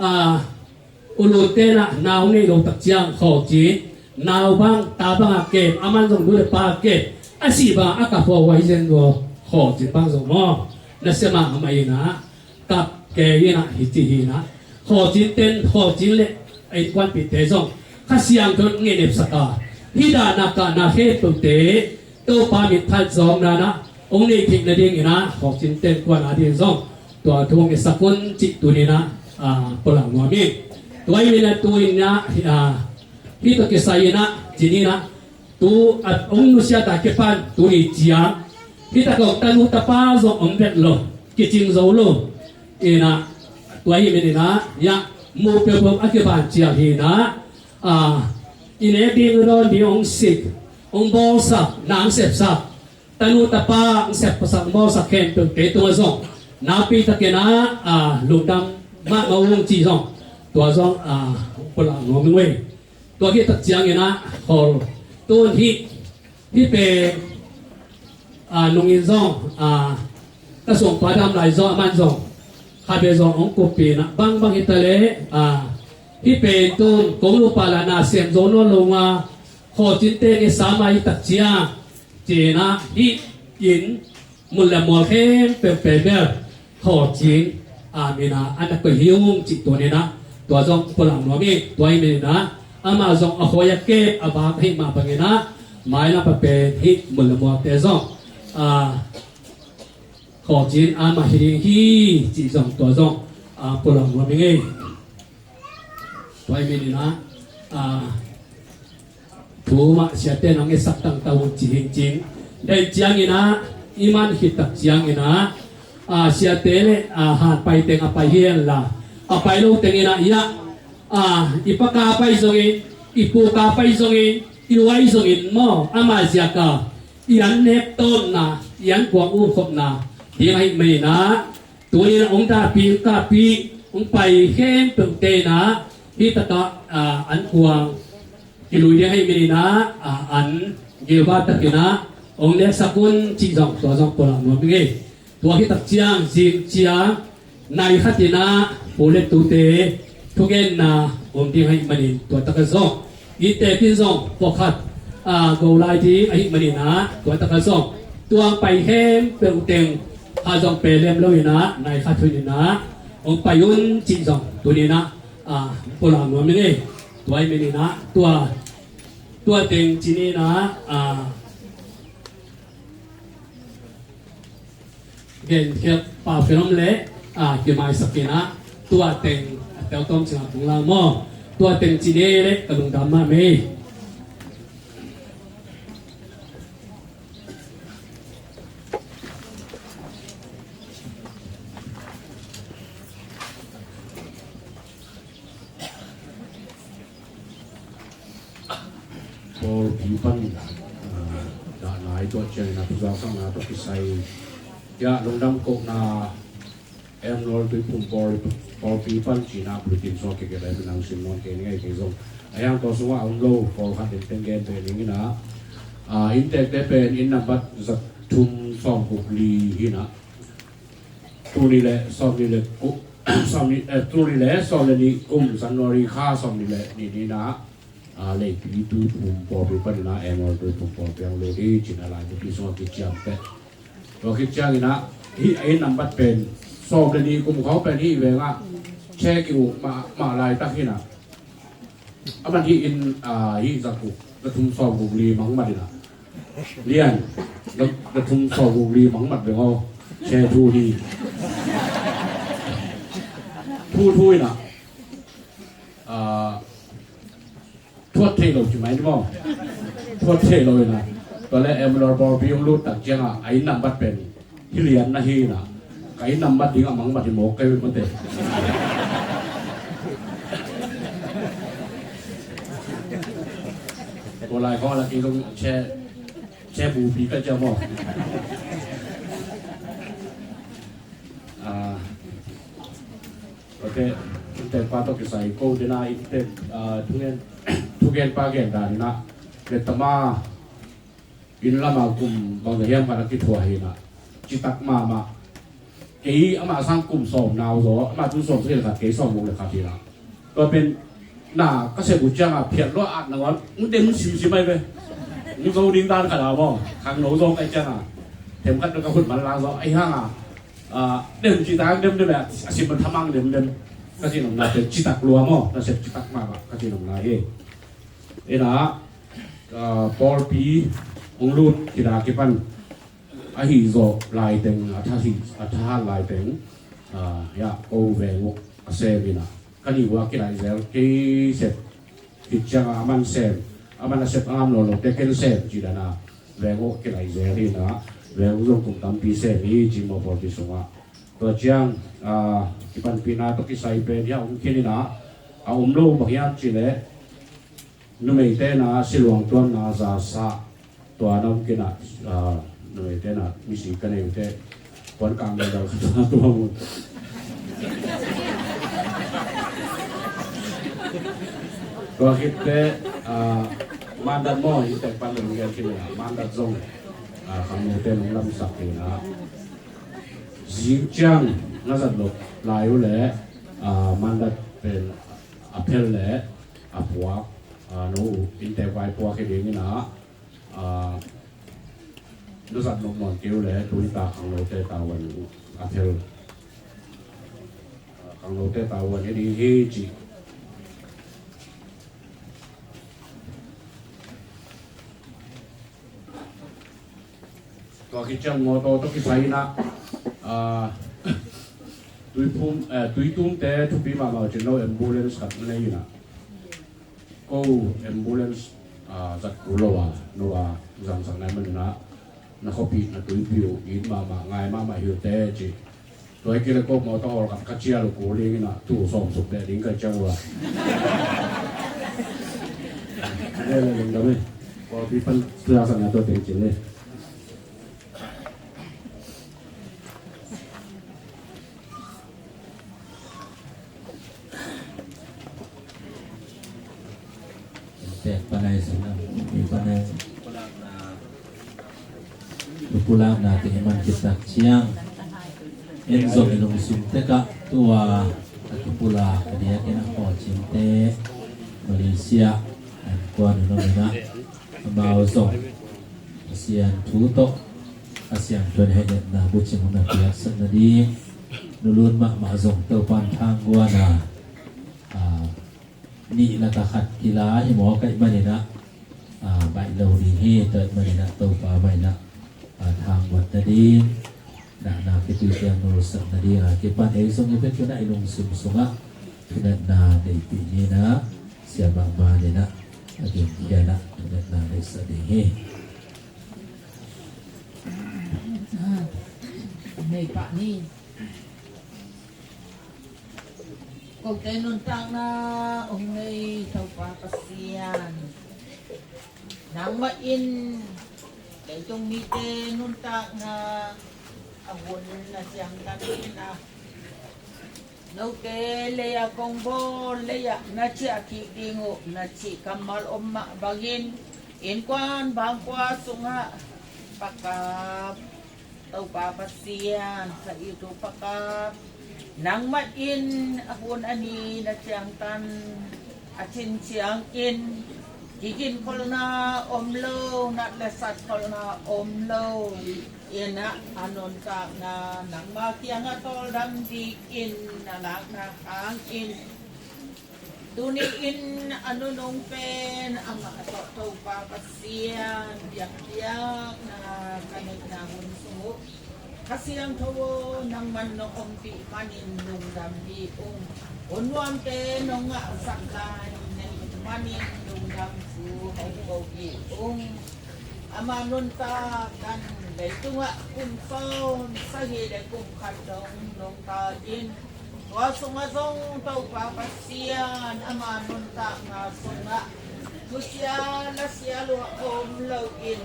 ah, ulun tenah nau nei lo tak ciang Khaw Cin nau bang ta bangah kep aman zong nu le pa kep a sih bangah a kap huahuai zen lo Khaw Cin bang zong maw? Na sia mah amah inah kap kei inah hi ci hinah Khaw Cin ten Khaw Cin le a innkuanpihte zong Kha Siangtho in ngehnepsaka hih dahna kahna khempeuhte Topa minthat zawmna nah hong neih theih nadinginah Khaw Cin ten kuan a ding zong tua thu hong ngetsak un cih tuninah, ah, pulak nuam ing. Tua hi maninah tuninah, ah, hih tawh kisai inah cininah tu a hong nusiat a kipan tuni ciang hih tak hong tanu tapa zong hong vet lo kicing zo lo. Inah tua hi maninah ya mu peuhpeuh a kiban ciang hinah, ah, i nek ding i dawn ding hong sik hong bawlsak na hong sepsak tanu tapa hong sepsak hong bawlsak khempeuhte tungah zong nakpi takinah, ah, lungdam mahmah ung cih zong tua zong, ah, pulak nuam ing ei. Tua hi tak cianginah Khawl tun hih hih pen, ah, nungin zong, ah, ka sungpa dam lai zong aman zong kha be zong hong kuppinah bangbang hi ta le, ah, hih pen tun kong nupa la na sem zo nawn lo nga Khaw Cin te nge sama hi tak ciang cinah hih in mun le mual khempeuh pen bel Khaw Cin a minah a na koih hi ung cih tuninah tua zong pulak nuam ing. Tua hi maninah amah zong a khawi a kep a bak ahi mah banginah mailam pa pen hih mun le mualte zong, ah, Khaw Cin amah hi ding hi cih zong tua zong, ah, pulak nuam ing ei. Tua hi maninah, ah, thu mah siate nong ngetsak tangtang un ci hi cing. Dai cianginah i man khit tak cianginah, ah, siate le, ah, han pai teng a pai hi henla a pai lo tenginah ya, ah, i paka pai zongin i puka pai zongin i huai zongin maw ama ziaka i an nek tawmna i an kuang umkhopna ding ahi maninah tunin hong dahpih hong kahpih hong pai khempeuhte inah hih takah, ah, an kuang kilui ding ahi maninah, ah, an gilva takinah hong neksak un cih zong tua zong pulak nuam ing ei. Tua hi tak ciang zing ciang nai khatinah pu le tute thugenna om ding ahi manin tua takah zong i tepin zong pawlkhat, ah, go lai ding ahi maninah tua takah zong tuang pai khempeuh teng kha zong pelem loinah nai khat huninah hong pai un cih zong tuninah, ah, pulak nuam ing ei. Tua hi maninah tua tua teng cininah, ah, Gen khiat pa film le, a, kimaisak in ah, tua teng a teu tawm cingah kong lang maw. Tua teng ci ni leh ka lungdam mahmah hi. Pawlpi pan, ah, dah nai tua ciangin a thuzangsakna tawh kisai. Ya, lungdam kohna, M. Lal Tuiphum Pawl, Pawlpi pan cina bulletin sungah kikep lai minang sim nawn kei ning ei kei zong. A hiang tua sungah a om lo, pawlkhat ding teng gen ve ning in ah, ah, inntekte pen inn nambat za thum sawm guk li hi in ah. Tul nih le sawm nih le ku-, sawm nih, eh, tul nih le sawm le nih kum January kha sawm nih le nih ni in ah, ah, Leipi Tuiphum Pawlpi panin ah M. Lal Tuiphum Pawlpi hong lut hi ci-in ah laibu pi sungah kiciam teh. Tua khit ciangin ah hih a inn nambat pen sawm le nih kum khawng pen hih veng ah che ki-uk mah, mah laitak hi in ah. A man hih in, ah, hih za guk, za thum sawm guk li mangmat in ah. Lian, za, za thum sawm guk li mangmat beng aw. Che thu hi. Thu thu in ah. Ah, thuat thei lo ci mai ni maw. Thuat thei lo in ah. Tua leh M. Lal Pawlpi hong lut tak ciangah a inn nambat pen hih lian na hi in ah, ka inn nambat dingah mangmat hi mawk kei ve maw te. Tua lai khawng a lak in zong che, che bupi ka ciam maw. Ah, tua teh, inntekpa tawh kisai ko dena inntek, ah, thugen, thugenpa gen dan in ah, le tama, inn lama kum bangzah hiam khat a kithuah hi in ah, citak mahmah. Kei amah sang kum sawm nau zaw, amah tu sawm sagih le khat, kei sawm guk le khat hi in ah. Tua pen na ka sep uh ciangah phiat lua at nangawn, hong dem simsim ai ve. Hong zo ding dan khat a maw, khangno zaw ka hih ciangah. Themkhat ka khut man lang zaw, ahi hangah, ah, dem citak dem dem a, a sim man thamang dem dem. Ka cih nopna pen citak lua maw, na sep citak mahmah, ka cih nopna hi. In ah, ah, pawlpi hong lut khit a kipan ahi zawh laiteng, a tha hi, a thahat laiteng, ah, ya, ko veng uh a sem in ah. Ka nih uh a kilaih zel, kei sep khit ciangah a man sem, a man a sep a ngam lawlaw te ken sem cih dan a veng uh a kilaih zel hi in ah, veng uh zong kum tampi sem hi ci maw pawlpi sungah. Tua ciang, ah, kipanpihna tawh kisai pen hih a om khin in ah, a om lo bang hiam cih leh, numeite na siluang tuanna zasa tua na om khin ah, ah, numeite na misi ka nei uh teh puan kang dal dal khat na tuang uh. Tua khit teh, ah, mandat maw, inntek pan dong gen khin ah, mandat zong, ah, khangnote nong lamsak khin ah. Zing ciang na zat loh lai uh leh, ah, mandat pen a phel leh a puak, ah, no uh inntek vai puak hi ding in ah, ah, na zat nop nawn kei uh leh tuni ta khangnote tavuan uh a phel, ah, khangnote tavuan hi ding hi ci. Tua khit ciang mawtaw tawh kisai in ah, ah, Tuiphum, eh, Tuitumte thupi mahmah uh cin lo ambulance khat na nei in ah. Ko ambulance, ah, zat kul lo a, no a zangsak nai man in ah, na khuapih na tuipih uh it mahmah ngai mahmah hi uh teh ci. Tua hi kei leh ko mawtaw hawl khat ka cial uh kul ding in ah, tul sawm suk beh ding ka ciang uh a. Leh leh lungdam hi. Pawlpi pan tua sang a tua teng cin leh. Tek panai suna, mi panai. Pulakna teng i man khit tak ciang, en zong i lungsim tekah tua a kipulak a diakin a khawlcingte Malaysia an kuan in om in ah, amau zong Pasian thu tawh a siangtho in hehletna bucing hong na piaksak nading, nulun mahmah zong Topan thangguan a, a, nih lakah khat kila hi mawk ahih manin ah, a, baih lo ding hi. Tua ahih manin ah Topa mah in ah, a, thangguan nading, Na, na kipite a nulsak nading a kipan ei zong i pen tu-in ah i lungsim sungah thungetna neihpih ni. Na, Sia Bang Ban in ah a gentehna thungetna neihsak ding hi. Nei pah ni. Kote nuntakna hong nei Topa Pasian, nangmah in leitung mite nuntakna a hun na ciangtan in ah, note lei-ah kong bawl, lei-ah na ciah kik ding uh na cih kammal om mah bangin, innkuan bangkua sungah pakap, Topa Pasian, ka it uh pakap, nangmah in a hun a ni na ciangtan a cin ciangin, kiginkholhna om lo, nat le sat kholhna om lo in ah, a nuntakna nangma kiangah tawldam dikin na lakna hangin, tuni-in a nunung pen amah tawh Topa Pasian biakpiakna ka neihna hun sung uh, Kha Siangtho aw, nangman nong ompih manin lungdam hi ung. Hun nuamte nong ngahsak lai na hih manin lungdam thu hong ko hi ung. Ama nuntak dan leitungah kum sawm sagih le kum khat dong nong ta in, tua sungah zong Topa Pasian, ama nuntakna sungah thusia lasia lua om loin,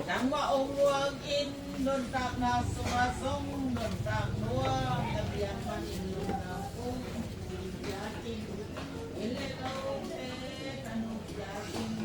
nangmah hong muang in, nuntakna sungah zong nuntak nuam na piak manin lungdam ung. Biakinn inn le lote tanu biakinn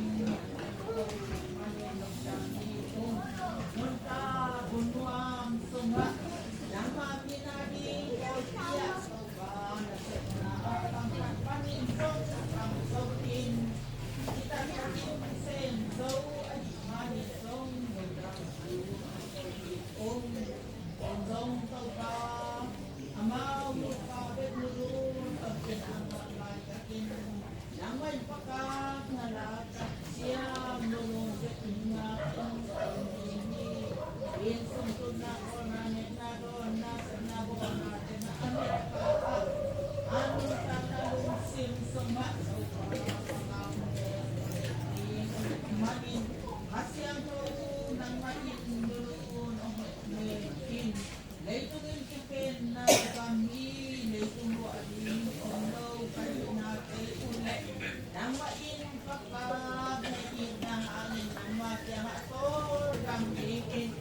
Leitung in kipenna gam hi, leitung luah ding om lo ka hihnate uh leh, nangmah in pakpak na itna hangin nangmah kiangah tawldam dingin,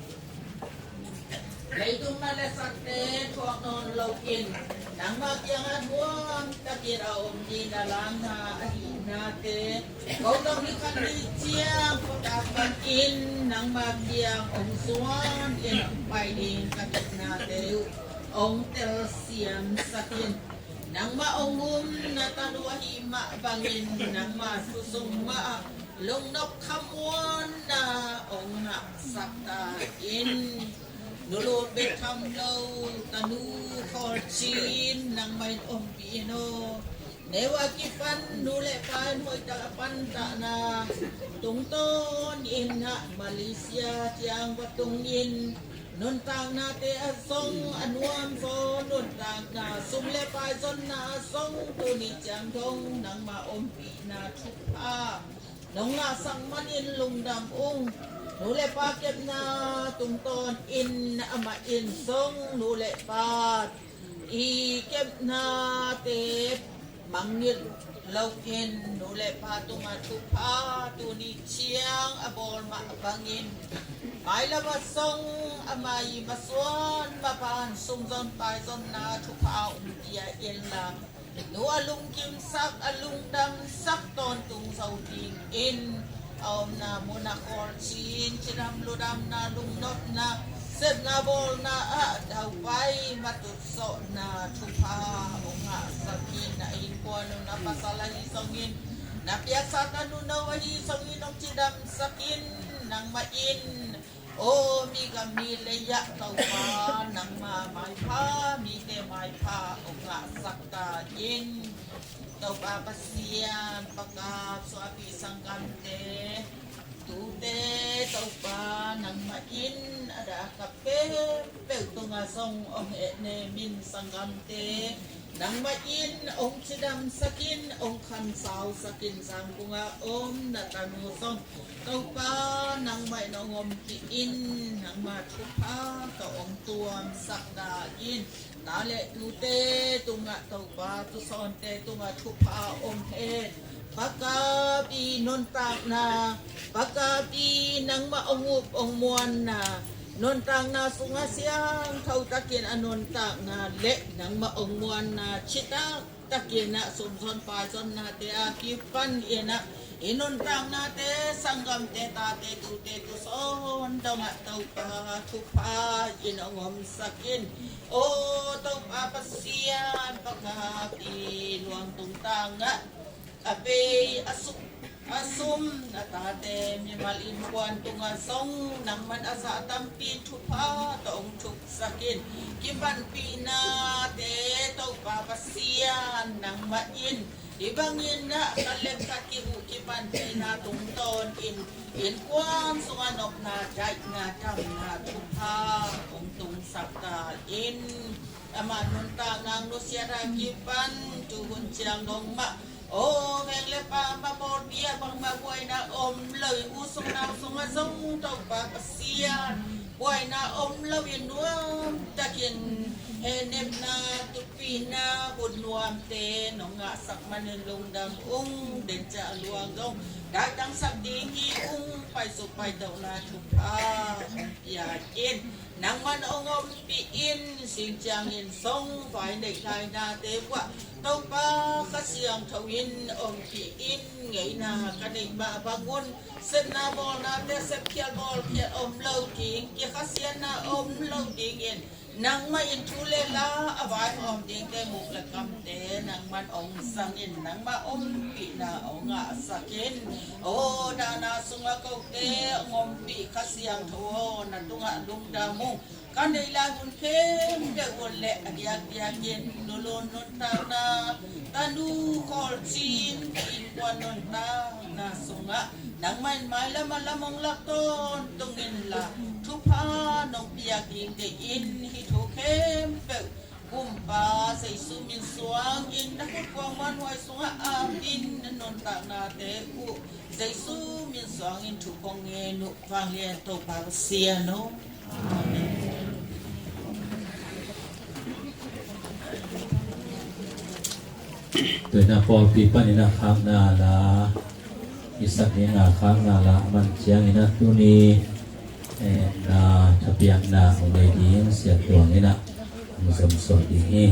leitung nat le sakte thuak nawn loin, nangmah kiangah nuamtakin a om ding na lakna a hihnate, ko tawh ni khat ni ciang pakpak bangin nangmah kiang hong zuan in hong pai ding ka hihnate uh hong telsiamsak in, nangmah hong um na tanu ahih mah bangin nangmah thu sung mah ah lungnop khamuanna hong ngahsak ta in. Nu Lun Bek Tham Lo, tanu Khawl Cin, nangmah in ompih in aw. Neu a kipan nu le pa in hoihtak a pantahna tungtawn in ah Malaysia ciang va tung in, nuntaknate ah zong a nuamzaw nuntakna, sum le pai zonna ah zong tuni ciang dong nangmah ompihna thupha nong ngahsak manin lungdam ung. Nu le pa kepna tungtawn in amah in zong nu le pa i kepnate mangngilh loin nu le pa tungah thupha tuni ciang a bawl mah bangin, mailam ah zong ama i masuan mapan sumzon paizonna thupha um dia inla, nu a lungkimsak, a lungdamsak tawntung zo dingin a omna mun ah Khawl Cin, cidam ludamna, lungnopna, sepna bawlna ah daupai matutzawhna thupha hong ngahsak in, a innkuan uh na pasal ahi zongin, na piaksa tanu no ahi zongin hong cidamsak in, nangmah in aw, mi gam mi lei ah Topa nangma maipha, mite maipha hong ngahsak ta in. Topa Pasian, pakap suahpih sanggamte, Tute Topa nangmah in a dah a kap peuhpeuh tungah zong hong hehnem in, sanggamte nangmah in hong cidamsak in, hong khansausak in, Zangkung a om na tanu zong Topa nangmah in hong ompih in, nangmah thupha tawh hong tuamsak ta in. Ta le tute tungah Topa, tusawnte tungah thupha om hen. Pakap i nuntakna, pakap i nangmah hong up hong muanna, nuntakna sungah siangtho takin a nuntakna le nangmah hong muanna citak takin ah sumson paisonnate a kipan in ah i nuntaknate, sanggamte, tate, tute, tusawn dongah Topa thupha in hong omsak in. O Topa Pasian, pakap i luang tungtang ah a bei a sum, a sum a tate mimal innkuan tungah zong nangman a zah tampi thupha tawh hong thuksak in. Kipanpihnate Topa Pasian nangmah in hih bangin ah khat le khat kihuh kipanpihna tungtawnin innkuan sungah nopna, daihna, damna thupha hong tungsak ta in. Amah nuntakna nusiat a kipan tuhun ciang dong mah, aw, veng le pam a pawlpi ah bangmah buaina om lo in, u sung nau sungah zong Topa Pasian, buaina om lo in nuamtakin hehnepna, tutpihna, hun nuamte nong ngahsak manin lungdam ung. Denciah luang dong daitangsak ding hi ung. Paisuk paidawhna thupha hong pia in. Nangman hong ompih in. Sing ciangin song vai neih lainate uah Topa Kha Siangtho in ompih in. Ngeina ka neih mah bangun, sepna bawlnate sepkhial bawlkhial om lo ding, kikhasiatna om lo dingin nangmah in thu le la a vaihawm dingte, muk le kamte nangman hong zangin, nangmah ompihna hong ngahsak in. Aw, dahna sungah kote hong ompih Kha Siangtho aw, na tungah lungdam ung. Ka neih lai hun khempeuh un le a diakdiakin nulun nuntakna, tanu khawlcin, innkuan nuntakna sungah nangmah in mailam a lam hong lak tawntung inla, thupha nong piak ding deihin hih thu khempeuh Kumpa Jesu min suangin na khut kuang muanhuai sungah apin, na nuntaknate uh Jesu min suangin thu kong ngen uh. Vanglian Topa Pasian aw. Tuina pawlpi panin a khakna la i sak ding a, khakna la man ciangin a tuni, eh, na thapiakna hong nei ding Sia Tuang in a hong zomsawn ding hi.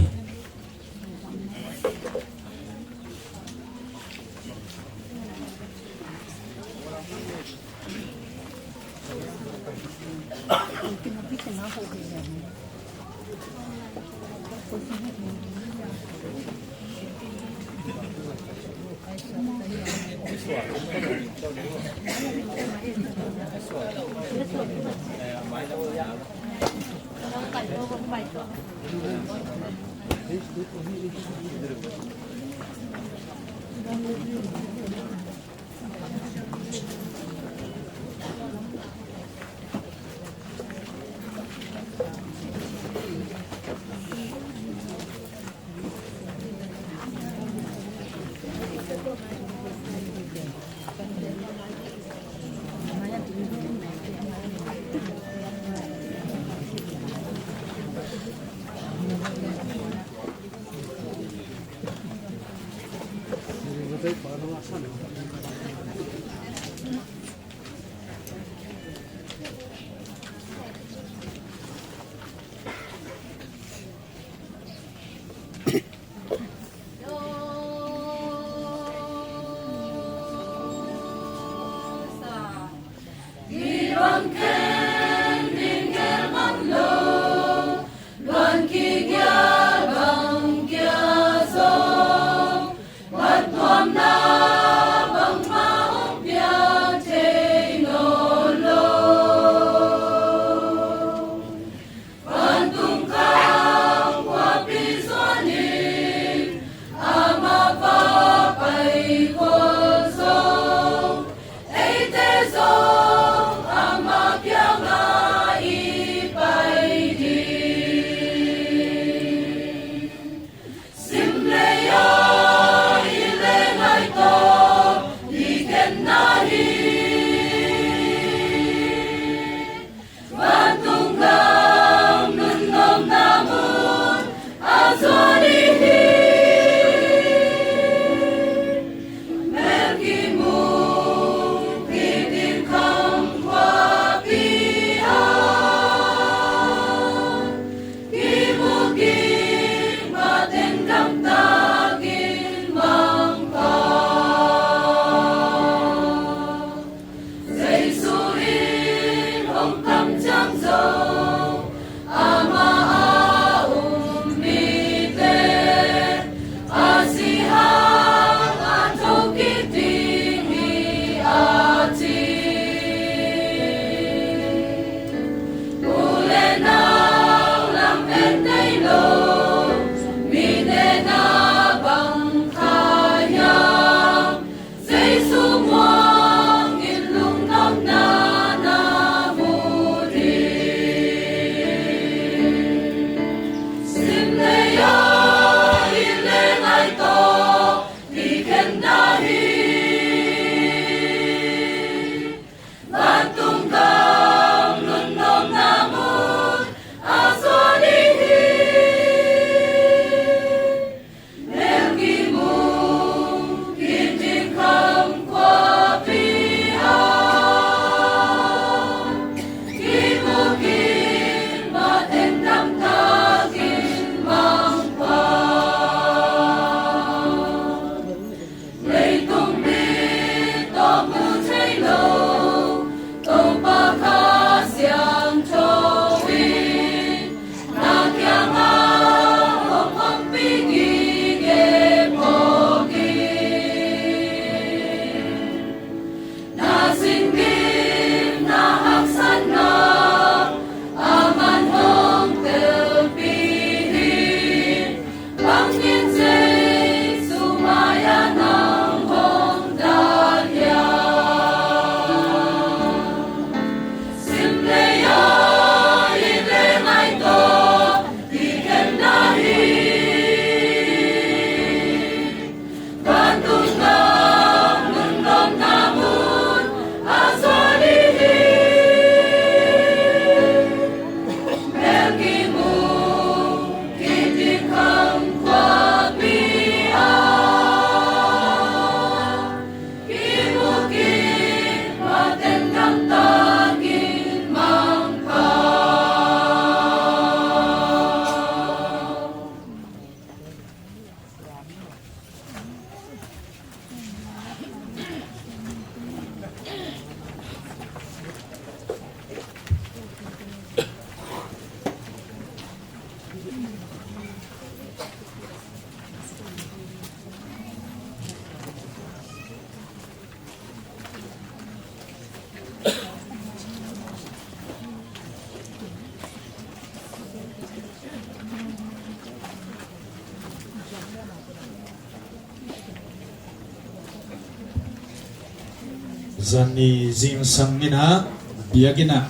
Zani zingsang in ah biakinn ah,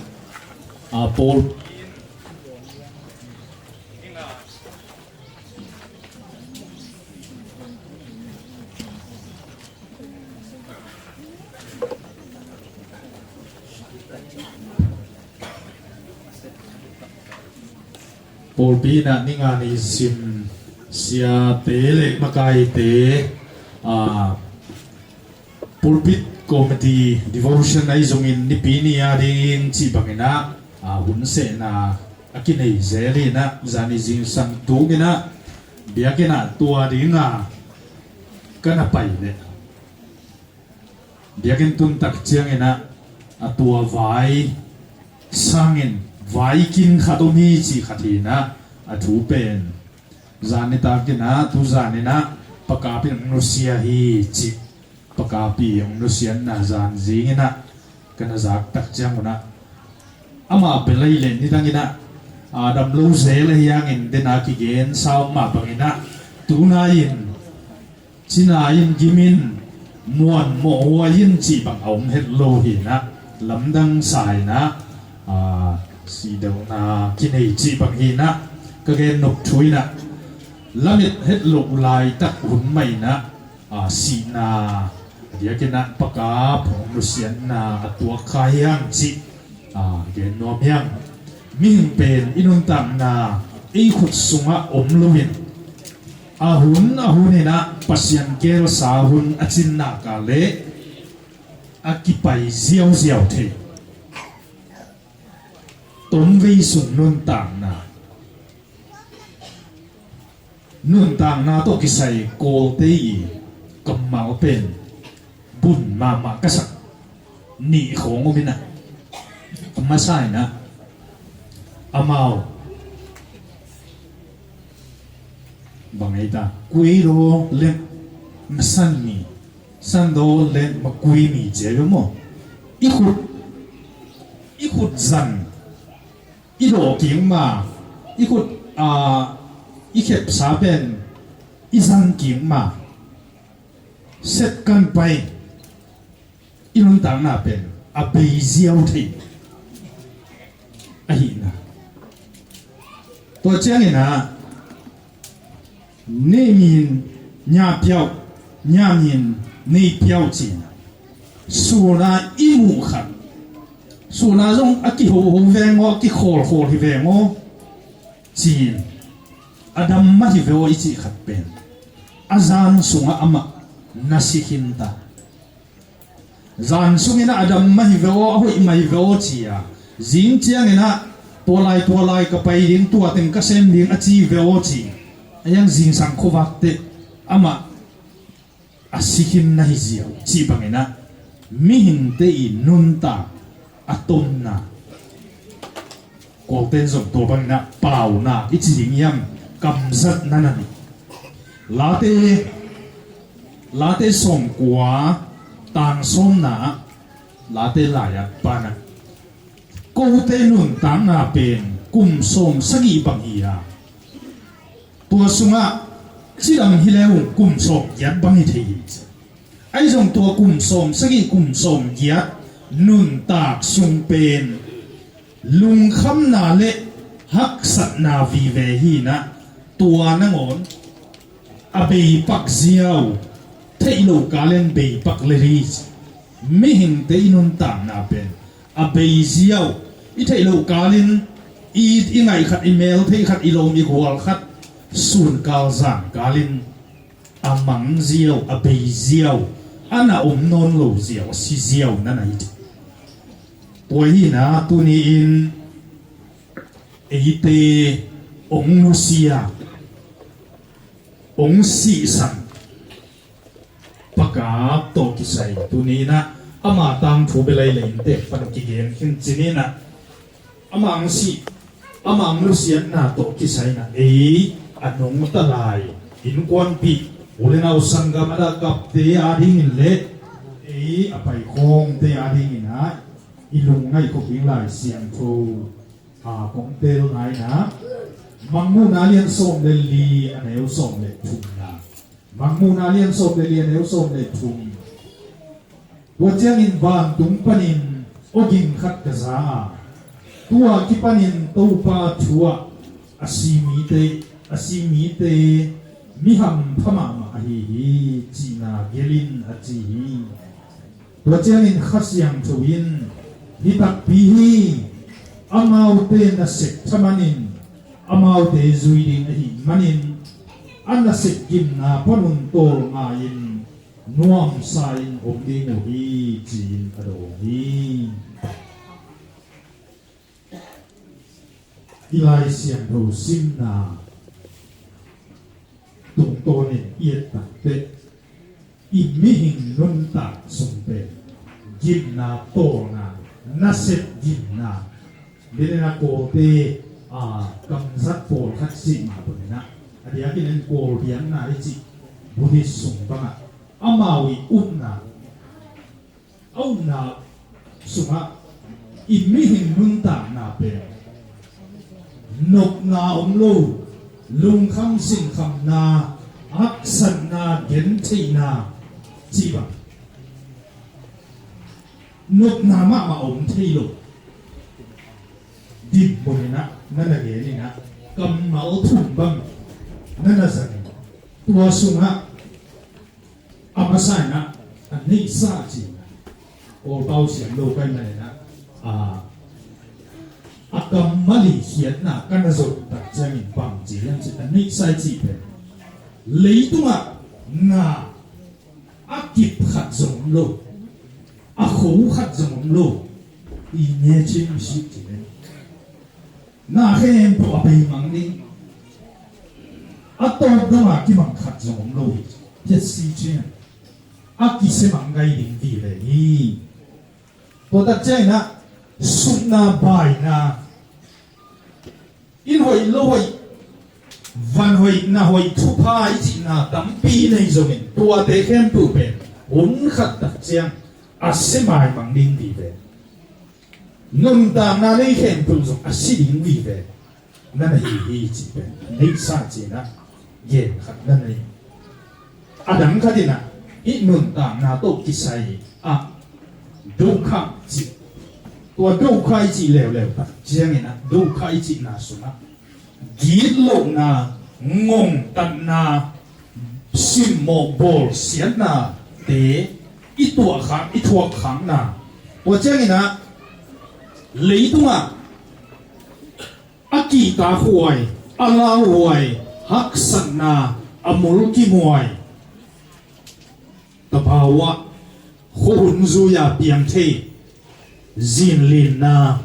a, pawl pawlpi in ah ni nga ni zin siate le makaite, a, pulpit committee devotion ahi zongin nipi ni a ding cih bangin ah, a, hun sehna a kinei zel in ah zani zingsang tung in ah biakinn ah tua ding a ka na pai leh biakinn tun tak ciangin ah a tua vai sangin vaikin khat om hi cih khat hi in ah a thu pen zan nitak in ah tu zan in ah Pa Kap in hong nusia hi cih, Pa Kap i hong nusiatna zan zing in ah ka na zak tak ciang un ah amah bel ahih leh nidang in ah, a, dam lo zel ahi hangin den a kigen sa om mah bangin ah tunai in cina in gim in muanmawh huai in cih bang a om het lo hi in ah lamdang sa in ah, a, sihdona kinei cih bang hi in ah ka gen nop thu in ah lamet het loh laitak hun mah in ah, a, sihna a diakin ah Pa Kap hong nusiatna a tuak kha hi hang cih, a, gen nuam hi hang. Mihing pen i nuntakna ei khut sungah om loin a hun a hun in ah Pasian gelsa hun a cinnak a leh a kipai ziauziau thei. Tomvei sung nuntakna, nuntakna tawh kisai Kawlte i kammal pen bun mahmah ka sak nih khawng om in ah, a masa in ah amau bang ei ta, kuidaw le masan mi, sandaw le makuimi cia bia maw, i khut, i khut zan i dawh kik ma, i khut, a, i khepsa pen i zang kik ma, set kan pai, i nuntakna pen a bei ziau thei ahihna. Tua ciangin ah, neimin nya piauh, nyamin nei piauh cihna. Suna i muh khat, suna zong a kihoho veng aw, a kikhawlkhawl hi veng aw, cin a dam mah hi ve aw i cih khat pen a zan sungah amah na si khin ta. Zan sungin ah a dam mah hi ve aw, a hoih mah hi ve aw ci a, zing ciangin ah tua lai tua lai ka pai ding, tua teng ka sem ding a ci ve aw ci. A hiang zingsang khuavak teh amah a si khin na hi ziau cih bangin ah mihingte i nuntak a tomna Kawlten zong tua bangin ah paunak i ci ding hiam, kamzatna na hi. Late, Late sawmkua tang sawmna ah, Late lai-at pan ah, kote nuntakna pen kum sawm sagih bang hi a, tua sungah cidam hi leu kum sawm giat bang hi thei hi. Ahi zong tua kum sawm sagih, kum sawm giat nuntak sung pen lungkhamna le haksatna vive hi in ah, tua nangawn a beipak ziau, theih loh kalin beipak le ri. Mihingte i nuntakna pen a bei ziau, i theih loh kalin i it i ngaih khat, i mel theih khat, i lawm i gual khat, sunkal zangkalin a mang ziau, a bei ziau, a na om nawn lo ziau, a si ziau na na hi. Tua hi in ah tuni-in eite hong nusia, hong sihsan Pa Kap tawh kisai tuni-in ah ama tangthu bel ei le inntek pan kigen khin cin in ah, ama hong sih, ama hong nusiatna tawh kisai in ah ei a nungta lai innkuanpih, u le nau sanggam, a dah kapte adingin le ei a paikhawmte adingin ah i lungngaih khop ding Lai Siangtho a kong telna in ah, Mangmuhna lian sawm le li, a neu sawm le thumna. Mangmuhna lian sawm le li, a neu sawm le thum. Tua ciangin vantung panin awging khat ka za a, tua kipanin Topa thu ah a si mite, a si mite mi hampha mahmah ahi hi, cihna gelh in, a ci hi. Tua ciangin Kha Siangtho in, hih takpi hi, amaute nasep thaman in, amaute zui ding ahih manin, a nasep gimna panun tawlnga-in nuamsa-in om ding uh hi, ci-in a dawng hi. I Lai Siangtho simna tungtawnin i et takteh, i mihing nuntak sung pen gimna tawlnga, nasep gimna, bia le na Kawlte, a, kamzat pawlkhat cih mah bangin ah, a diakin en Kawl biakna i cih Buddhist sung bangah amau i upna, a upna sungah i mihing nuntakna pen nopna om lo, lungkham sinkhamna, haksatna, gentheihna cih bang, nopna mahmah om thei lo. Dim buninah na na geninah, kammal thum bang na na zanin, tua sungah a masa inah, a neihsa cih, Kawlpau siam lo kai maninah, a, a kammal i khiatna ka na zon tak ciangin bang ci hiam cih, a neihsa i cih pen leitungah na a kip khat zong om lo, a kho khat zong om lo, i nge cing sik ci pen na khempeuh a bei mang ding, a tawp dong a kimang khat zong om lo hi. Phiatsi ciang a kisia mang ngai ding vive hi. Tua tak ciangin ah sukna baina, inn hoih lo hoih, van hoih na hoih, thupha i cihna tampi nei zongin, tuate khempeuh pen hun khat tak ciang a sia mai mang ding vive. Nuntakna nei khempeuh zong a si ding vive na na hi hi cih pen neihsa cinah gen khat na nei. A dang khatinah hih nuntakna tawh kisai ah dukkha cih, tua dukkha i cih leuleu tak cianginah dukkha i cihna sungah gitlohna, ngongtatna, simmawh bawlsiatnate i tuahkhak, i thuakkhakna. Tua cianginah leitungah a kihtakhuai, a lauhuai, haksatna, a mulkimhuai, tabauah khuahun zui-a piang thei, zinlinna,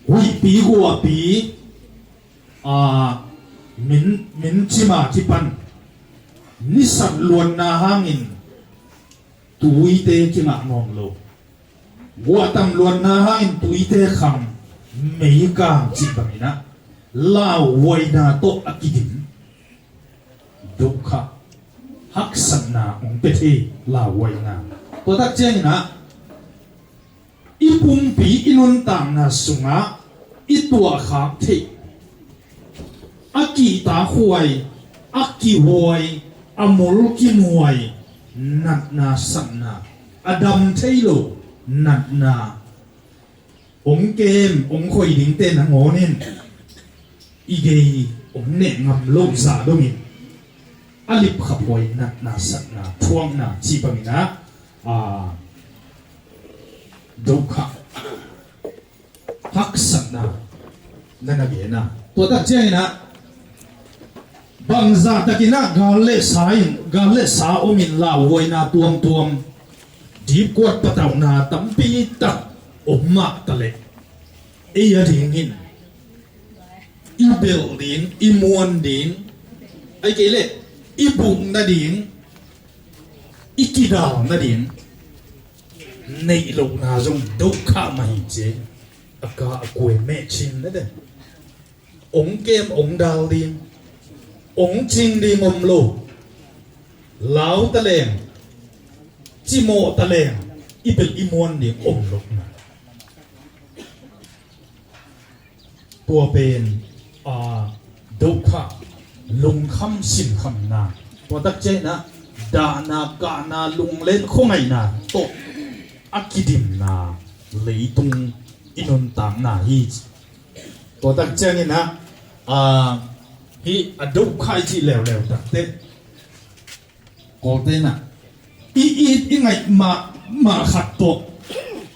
huihpi guahpi, a, min, min cima kipan, nisat luanna hangin tuite kingah ngawng lo, guahtam luanna hangin tuite kham, meikang cih banginah lauhuaina tawh a kidim dukkha, haksatna hong pia thei lauhuaina. Tua tak cianginah i pumpi i nuntakna sungah i tuahkhak theih, a kihtakhuai, a kihuai, a mulkimhuai natna satna, a dam thei lo natna, hong kem hong khoi dingte nangawnin i gei hong neh ngam loh zah dongin a lipkhaphuai natna satna thuakna cih banginah, a, dukkha, haksatna na na gen a. Tua tak cianginah bangzah takinah gal le sa in, gal le sa omin lauhuaina tuamtuam, dipkuat patauhna tampi tak om mah taleh, ei a dingin i belh ding, i muan ding, ahih kei leh i buk nading, i kidal nading neih lohna zong dukkha mah hi ci. A ka a kuai mehcin na den. Ong kem ong dal ding, ong cing ding om lo. Lau taleng, cimawh taleng, i belh i muan ding om lo na. Tua pen, a, dukkha, lungkham sinkhamna. Tua tak cianginah dahna, kahna, lunglen, khuangaihna tawh a kidimna leitung i nuntakna hi ci. Tua tak ciangin ah, ah, hih a dokhai cih leuleu takte Kawlte'n ah i it i ngaih mahmah khat tawh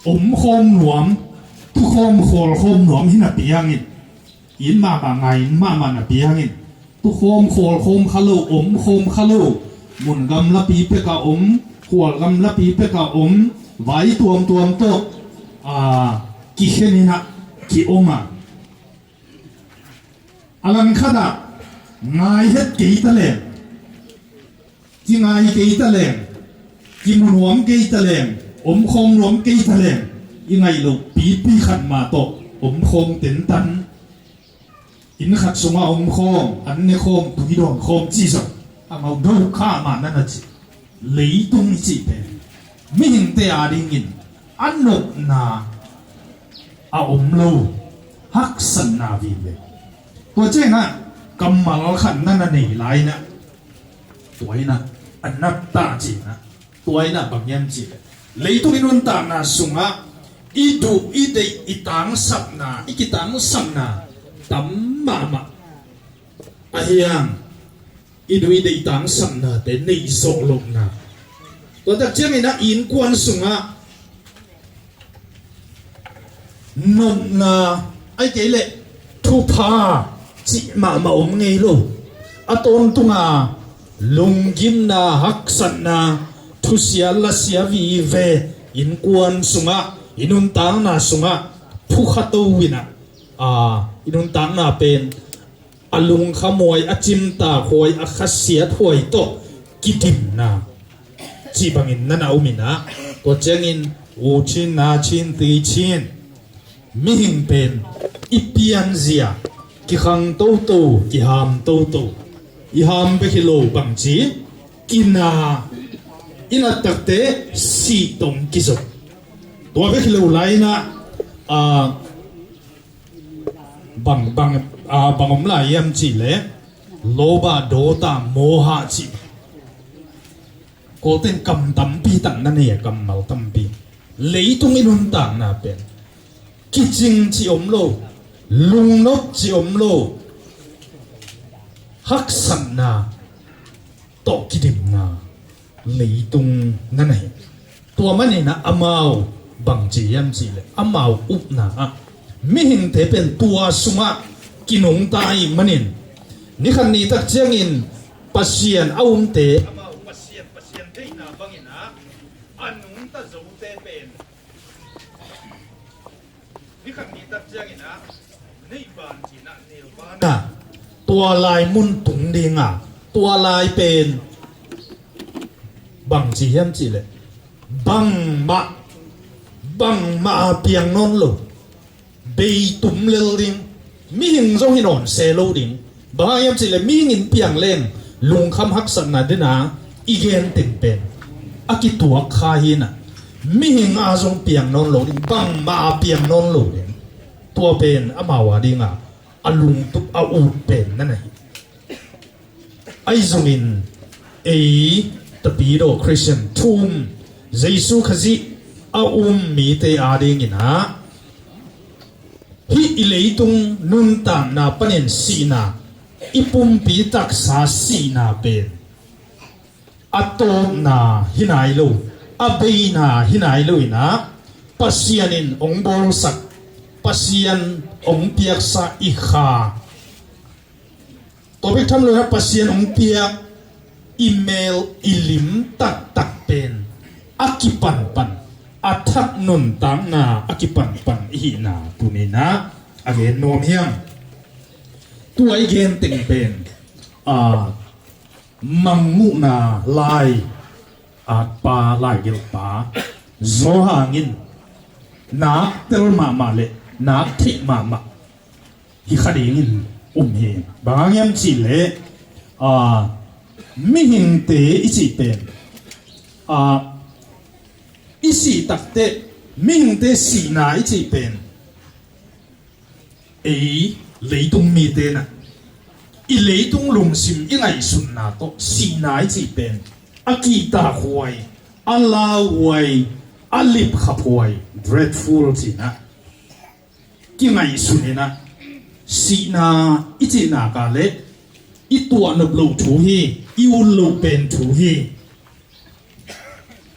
omkhawm nuam, tukhawm khawlkhawm nuam hi napi hangin, it mahmah ngai mahmah napi hangin, tukhawm khawlkhawm kha lo, omkhawm kha lo, mun gamlapi pek a om, khual gamlapi pek a om, vai tuamtuam tawh a kikhen in ah ki-om a, a langkhat ah ngai het kei ta leng, kingai kei ta leng, kimu nuam kei ta leng, omkhawm nuam kei ta leng, i ngaih loh pipi khat mah tawh omkhawm tentan, inn khat sungah omkhawm, an nekhawm, tui dawnkhawm cih zong amau dokhai mah na na ci. Leitung i cih pen mihingte adingin a nopna a om lo haksatna vive. Tua ciangin ah kammal khat na na nei lai in ah, tua in ah a nat ta ci in ah, tua in ah bang hiam cih leh, leitung i nuntakna sungah i duh i deih i tangsapna, i kitangsapna tam mahmah. Ahi hang i duh i deih tangsapnate neih zawh lohna. Tua tak ciangin ah innkuan sungah nopna, ahih kei leh thupha cih mahmah om ngei lo. A tawntunga lunggimna, haksatna, thusia lasia vive, innkuan sungah, i nuntakna sungah phukha to in ah, a, i nuntakna pen a lungkhamhuai, a cimtakhuai, a khasiathuai tawh kidimna cih bangin na na om in ah, tua ciangin u chin, na chin, ti chin, mihing pen i pianzia kikhang toto, kiham toto, i ham bek hi lo bangci kina, i nat takte sih tawh kizom. Tua bek hi lo lai in ah, ah, bang, bang, ah, bang om lai hiam cih leh, lobha, dota, moha cih. Kawlte'n kam tampi tak na nei a, kammal tampi. Leitung i nuntakna pen kicing cih om lo, lungnop cih om lo, haksatna tawh kidimna leitung na na hi. Tua manin ah amau bangci hiam cih leh, amau upna ah mihingte pen tua sungah kinungta ahih manin, ni khat ni tak ciangin Pasian a umte, amau Pasian, Pasian theihna bangin ah a nungta zote pen ni khat ni tak ciangin ah neih ban cih in ah, neu ban a, tua lai mun tung ding a, tua lai pen bangci hiam cih leh, bangmah, bangmah a piang nawn lo, bei tum lel ding, mihing zong hi nawn se lo ding. Bang hang hiam cih leh mihing in piang leng lungkham haksatna den a, i gen teng pen a kituak kha hi in ah, mihing a zong piang nawn lo ding, bangmah a piang nawn lo ding. Tua pen amau a ding a, a lungtup, a ut pen na na hi. Ahi zongin ei Tapidaw Christian thu um, Jesu Khazih a um mite a dingin ah, hih i leitung nuntakna panin sihna, i pumpi taksa sihna pen a tawpna hi nai lo, a beina hi nai lo in ah, Pasian in hong bawlsak, Pasian hong piaksa i kha, tua bek tham lo in ah Pasian hong piak i mel i lim taktak pen a kipanpan, a thak nuntakna a kipanpan i hihna tuni in ah a gen nuam hi hang. Tua i gen teng pen, a, Mangmuhna lai atpa, laigelhpa Johan in nak tel mahmah le nak theih mahmah hi kha dingin um hi. Bang hang hiam cih leh, a, mihingte i cih pen, a, i sih takteh mihingte sihna i cih pen, ei leitung mite in ah i leitung lungsim i ngaihsutna tawh sihna i cih pen a kihtakhuai, a lauhuai, a lipkhaphuai, dreadful cinah kingaihsun inah, sihna i cihnak ah le i tuahnop loh thu hi, i ut loh pen thu hi.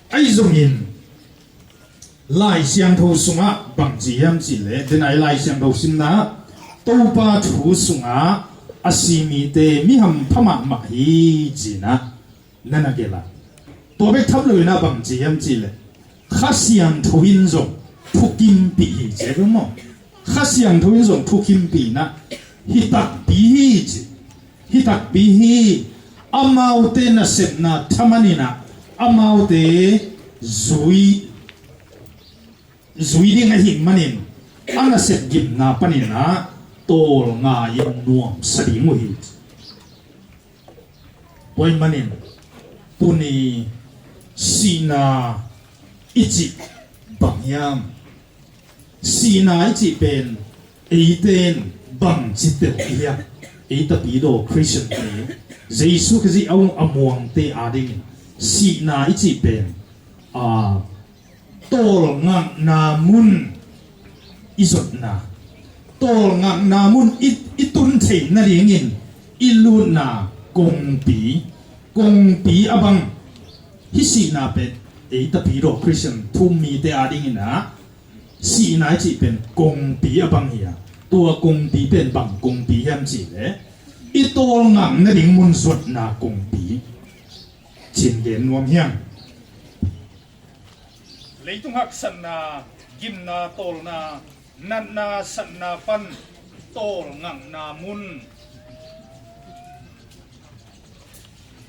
Ahi zongin Lai Siangtho sungah bang ci hiam cihleh, denai Lai Siangtho simna, Topa thu sungah a si mite mi hampha mahmah hi cinah na na gelh a. Tua bek tham loinah bang ci hiam cihleh, Kha Siangtho in zong thukimpih hi ci a maw? Kha Siangtho in zong thukimpih inah hi takpi hi ci. Hi takpi hi. Amaute nasepna thaman inah amaute zui, zui ding ahih manin a nasep gimna paninah tawlnga in nuamsa ding uh hi ci. Tua ahih manin tuni sihna i cih bang hiam? Sihna i cih pen eite in bangci telh i hiam? Ei tapidaw Khristiante, Jesu Khazih a ung a muangte adingin sihna i cih pen, a, tawlngakna mun i zotna, tawlngakna mun i, i tun theih nadingin i lutna kongpi, kongpi a bang. Hih sihna pen ei tapidaw Khristian thu-um mite adingin ah sihna i cih pen kongpi a bang hi a, tua kongpi pen bang kongpi hiam cihleh i tawlngak nading mun zuatna kongpi. Cin gen nuam hiam? Leitung haksatna, gimna, tawlna, natna, satna pan tawlngakna mun,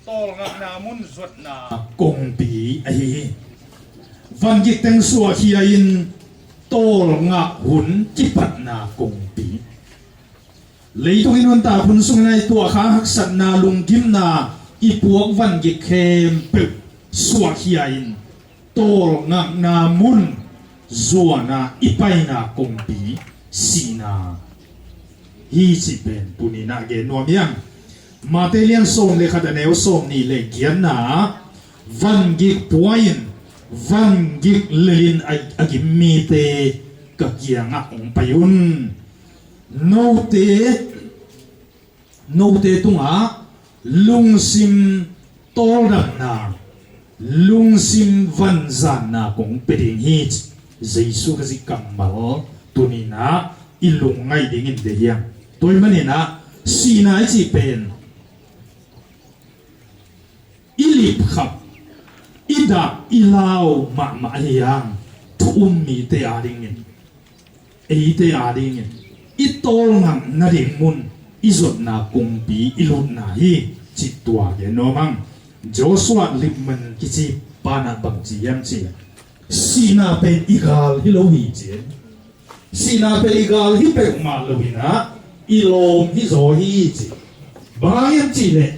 tawlngakna mun zuatna kongpi ahi hi. Vangik teng suahkhia in tawlngak hun kipatna kongpi. Leitung i nuntak hun sungin a i tuahkhak haksatna, lunggimna, i puak vangik khempeuh suahkhia in tawlngakna mun zuana i paina kongpi sihna hi cih pen tuni-in ah gen nuam hiam? Mate lian sawm le khat a neu sawm nih le giatna, vangik pua-in vangik lelin a, a gim mite ka kiangah hong pai un. Note, note tungah lungsim tawldamna, lungsim vanzanna kong pia ding hi, Jesu Khazih kammal tuni-in ah i lungngaih dingin deih hiam? Tua ahih manin ah sihna i cih pen i lipkhap, i dah, i lau mahmah ahi hang, thu-um mite adingin, eite adingin i tawlngak nading mun i zuatna kongpi i lutna hi, cih tua gen nuam ing. Joshua Lippmann kici pa in ah bang ci hiam cih leh, sihna pen i gal hi lo hi ci. Sihna pen i gal hi peuhmah lo-in ah i lawm hi zaw hi ci. Bang hang hiam cih leh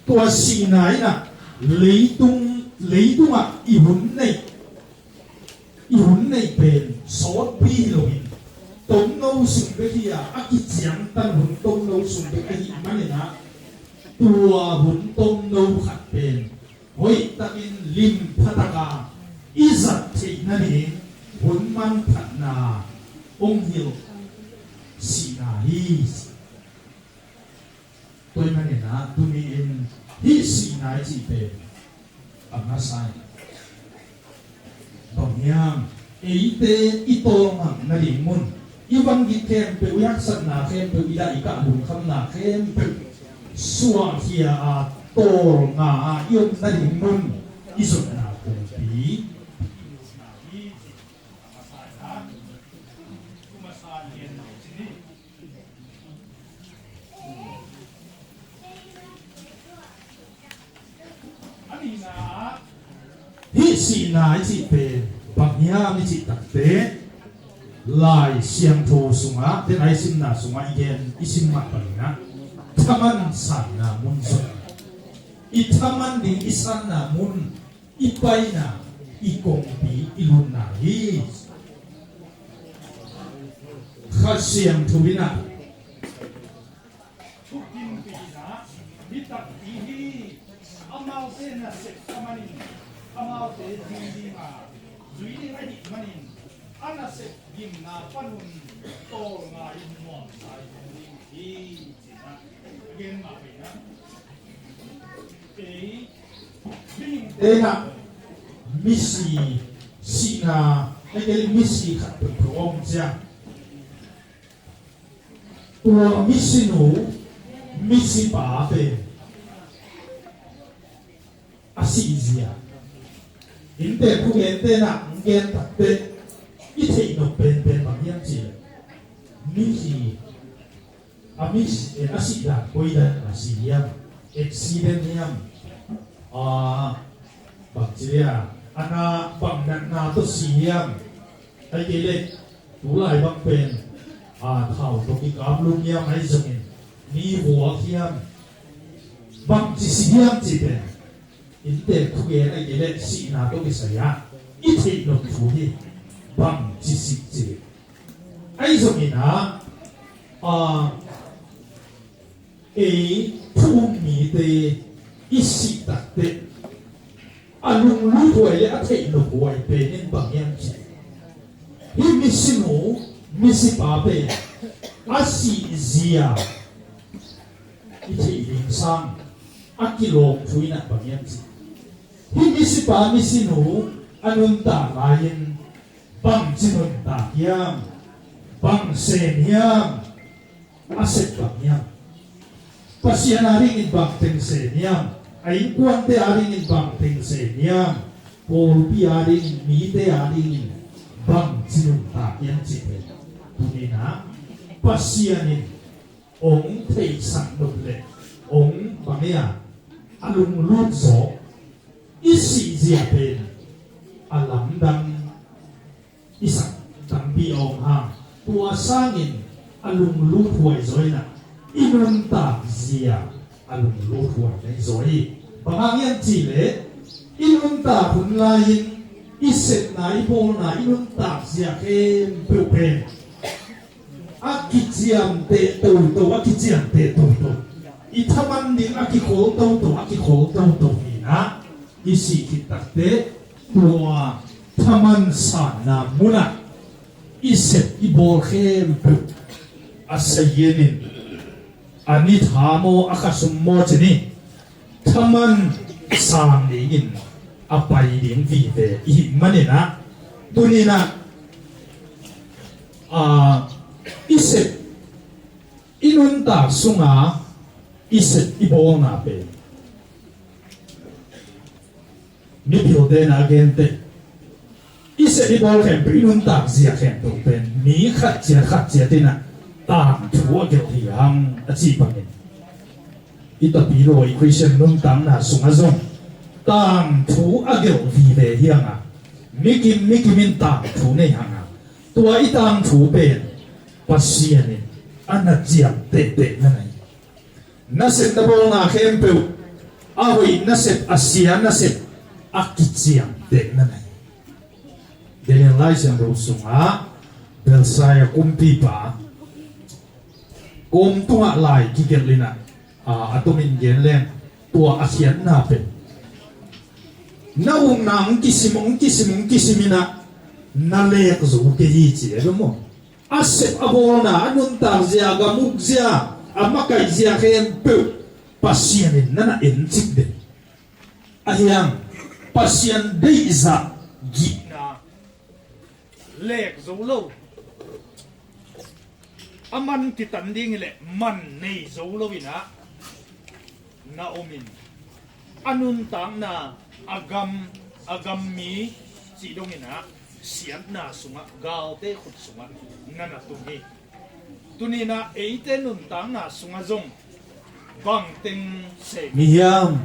tua sihna in ah leitung, leitungah i hun neih, i hun neih pen sawtpi hi lo-in, tomno sung bek hi a, a kiciangtan hun tomno sung bek ahih manin ah tua hun tomno khat pen hoihtakin limphataka i zat theih nading hun manphatna hong hilh sihna hi. Tua ahih manin ah tuni-in hih sihna i cih pen a masa in bang hiam? Eite i tawlngak nading mun, i vangik khempeuh, i haksatna khempeuh, i dah i kah lungkhamna khempeuh suahkhia a, tawlnga a i om nading mun i zuatna kongpi. Hih sihna i cih pen bang hiam i cih takteh, Lai Siangtho sungah, denai simna sungah i gen, i sim mah bangin ah thaman sanna mun zong, i thaman ding i sanna mun, i paina, i kongpi, i lutna hi. Kha Siangtho in ah thukimpihna hi takpi hi. Amaute nasep a manin amaute zui ding a zui ding ahih manin a nasep gimna panun tawlnga in nuamsa in om ding hi, ci-in a gen mah bangin a, ei, mihingte in a misi sihna, ei, misi khat peuhpeuh om ciang, tua misinu, misipa pen a sihzia, innte thugente in a gen takteh i theih nop penpen bang hiam cih leh, misi, a misi, a sih dan koi dan a si hiam? Accident hiam? A, bang ci dia, a na bang natna tawh si hiam? Ahih kei leh tulai bang pen, a, thau tawh kikap lum hiam, ahi zongin mi vuak hiam, bangci si hiam cih pen innte thugen ahih kei leh sihna tawh kisai a i theih nop thu hi. Bangci si cih ahi zongin a, a, ei thu um mite i sih takteh a lunglut huai le a theih nop huai pen in bang hiam cih, hih misinu, misipa pen a sihzia i theih ding sang a kilawm thu in a bang hiam cih, hih misipa misinu a nuntak lai-in bangci nuntak hiam, bang sem hiam, a sep bang hiam? Pasian a dingin bang teng sem hiam? A innkuante a dingin bang teng sem hiam? Pawlpi a dingin, mite a dingin bangci nuntak hiam cih pen tuni-in a Pasian in hong theihsak nop leh hong bang hiam, a lunglut zaw i sihzia pen a lamdang i sak tampi a om hang, tua sangin a lunglut huai zaw in a, i nuntak zia a lunglut huai zaw hi. Bang hang hiam cih leh i nuntak hun lai-in i sepna, i bawlna, i nuntak zia khempeuh pen a kiciamteh toto, a kiciamteh toto, i thaman ding a kikhol toto, a kikhol toto hi-in a, i sih khit takteh tua thaman sanna munah i sep i bawl khempeuh a sazian in, a ni tha maw, a khasum maw ci-in, thaman sang dingin a pai ding vive i hih manin a, tuni-in a, a, i sep, i nuntak sunga i sep i bawlna pen mipilte in a genteh, i sep i bawl khempeuh, i nuntak zia khempeuh pen mi khat ciat khat ciat in a tangthu a gelh hi hang a cih bangin, i tapidaw i Khristian nuntakna sungah zong tangthu a gelh vive hi hang a, mikim mikim in tangthu nei hang a, tua i tangthu pen Pasian in a na ciamtehteh na nei. Nasep na bawlna khempeuh, a hoih nasep, a sia nasep, a kiciamteh na nei. Daniel Lai Siangtho sungah Belshazzar kumpipa kawm tungah lai kigelh in a, a, a tomin gen leng, tua a khiatna pen, na ukna hong kisim, hong kisim, hong kisim in a, na lek zo kei hi ci e maw. A sep a bawlna, a nuntak zia, a gam uk zia, a makaih zia khempeuh Pasian in na na encik den. Ahi hang Pasian deihzah gihna lek zo lo, a man kitan ding hi leh man nei zo lo in a na om in, a nuntakna, a gam, a gam mi cih dong in a siatna sungah, galte khut sungah na na tung hi. Tuni-in a eite nuntakna sungah zong bang teng sem i hiam,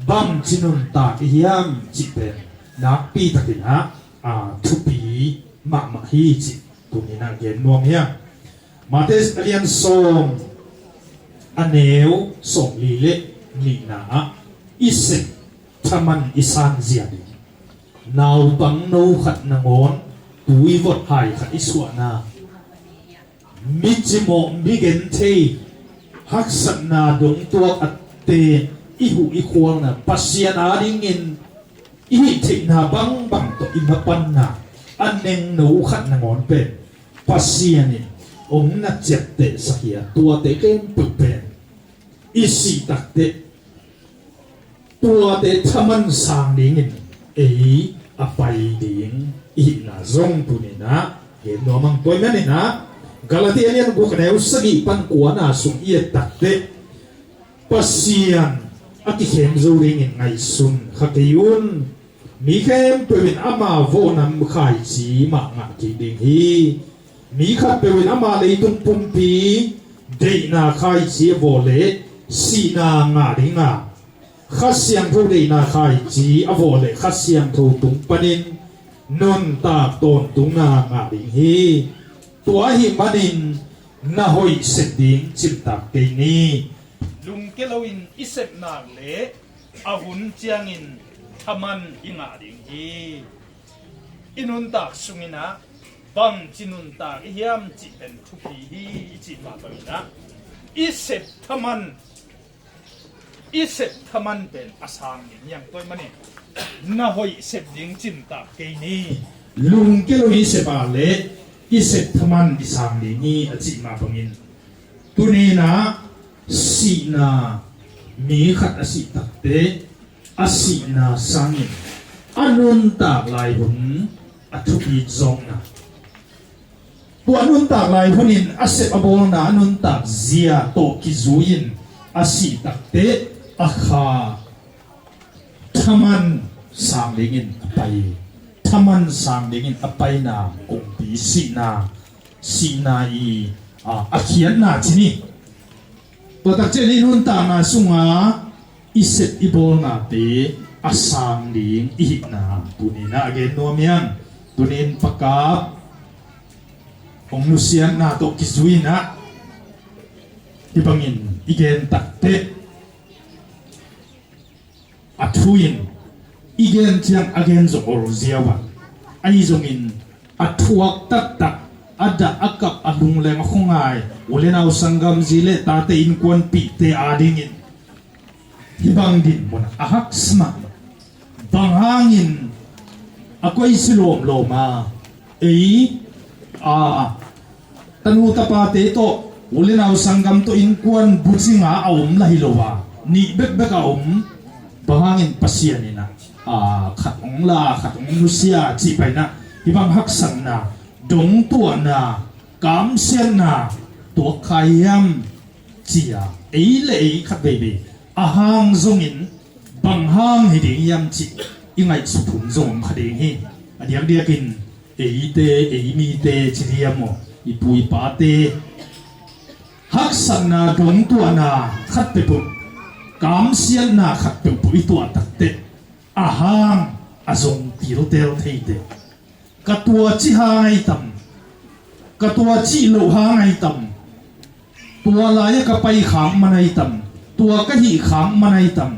bangci nuntak i hiam cih pen nakpi takin a, a, thupi mahmah hi cih tuni-in a gen nuam hi hang. Mate a lian sawm, a neu sawmli le nihna ah i sep thaman i sanzia ding. Naupangno khat nangawn tuivot hai khat i suahna, mi cimawh, mi genthei, haksatna dongtuak a te, i huh i khualna, Pasian adingin i hih theihna bangbang tawh i mapanna a nengno khat nangawn pen Pasian in hong na ciaptehsak hi a, tuate khempeuh pen i sih takteh tuate thaman sang dingin ei a pai ding i hihna zong tuni-in ah gen nuam ing. Tua ahih manin ah Galati a lian guk a neu sagih pan kuana sung i et takteh Pasian a kikhem zo dingin ngaihsun kha kei un. Mi khempeuh in ama vawh nam khaici mah ngah kik ding hi. Mi khatpeuh in ama leitung pumpi deihna khaici a vawh leh sihna ngah ding a, Kha Siangtho deihna khaici a vawh leh Kha Siangtho tung panin nuntak tawntungna ngah ding hi. Tua ahih manin na hoih sep ding cimtak kei ni. Lungkia loin i sep nak leh a hun ciangin thaman i ngah ding hi. I nuntak sungin ah bangci nuntak i hiam cih pen thupi hi. I cih mah bangin ah i sep thaman, i sep thaman pen a sang ding hi hang. Tua ahih manin na hoih sep ding cimtak kei ni. Lungkia loin i sep nak leh i sep thaman i sang ding hi a cih mah bangin, tuni-in ah sihna, mi khat a sih takteh a sihna sangin a nuntak lai hun a thupi zawkna, tua nuntak lai hunin a sep a bawlna a nuntak zia tawh kizui-in a sih takteh a kha thaman sang dingin a pai, thaman sang dingin a paina kongpi sihna, sihna i, a, a khiatna ci ni. Tua takciang i nuntakna sunga i sep i bawlnate a sang ding i hihna tuni-in ah gen nuam ing. Tuni-in Pa Kap hong nusiatna tawh kizui-in ah hih bangin i gen takteh a thu in i gen ciang a gen zong ol ziau a, ahi zongin a thuak taktak, a dah a kap, a lungleng a khuangai u le nau, sanggam, zi le tate, innkuanpihte adingin hih bang dinmun a haksa mahmah. Bang hangin a koih si lawmlawm a, ei, a, tanu tapate tawh, u le nau, sanggam tawh innkuan bucinga a om lah hi lo a, nih bekbek a om. Bang hangin Pasian in ah, a, khat hong la, khat hong nusia cih pai-in ah hih bang haksatna, dongtuahna, kamsiatna tuak kha hiam ci-a, ei le ei khat veivei a hang zongin bang hang hi ding hiam cih i ngaihsut hun zong om kha ding hi. A diakdiakin eite, ei mite ci diam aw, i pu i pate haksatna, dongtuahna khat peuhpeuh, kamsiatna khat peuhpeuh i tuah takteh a hang a zong tiltel thei teh. Ka tua cih hang ahi tam, ka tua cih loh hang ahi tam, tua lai-ah ka pai khak man ahi tam, tua ka hih khak man ahi tam.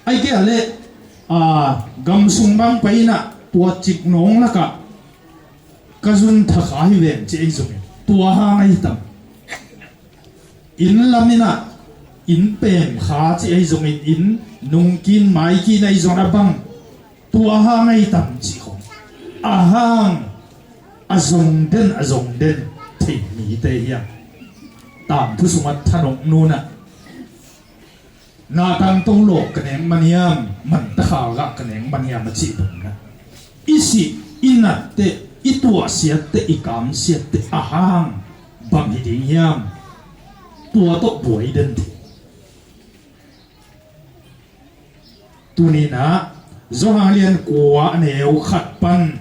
Ahih kei leh, a, gamsung bang pai-in ah tua ciknawng lakah ka zun thakha hi veng ci ahi zongin tua hang ahi tam. Inn lam in ah inn pem kha ci ahi zongin inn nungkin maikin ahi zongin a bang tua hang ahi tam cih khong a hang a zong den, a zong den thei mite hi hang. Tangthu sungah thanop nu in ah na tangto lawk ka nek man hiam, manta khal gah ka nek man hiam a cih bangin ah i sih, i nat teh, i tuahsiat teh, i kamsiat teh a hang bang hi ding hiam? Tua tawh buai den ding. Tuni-in ah Johan lian kua a neu khat pan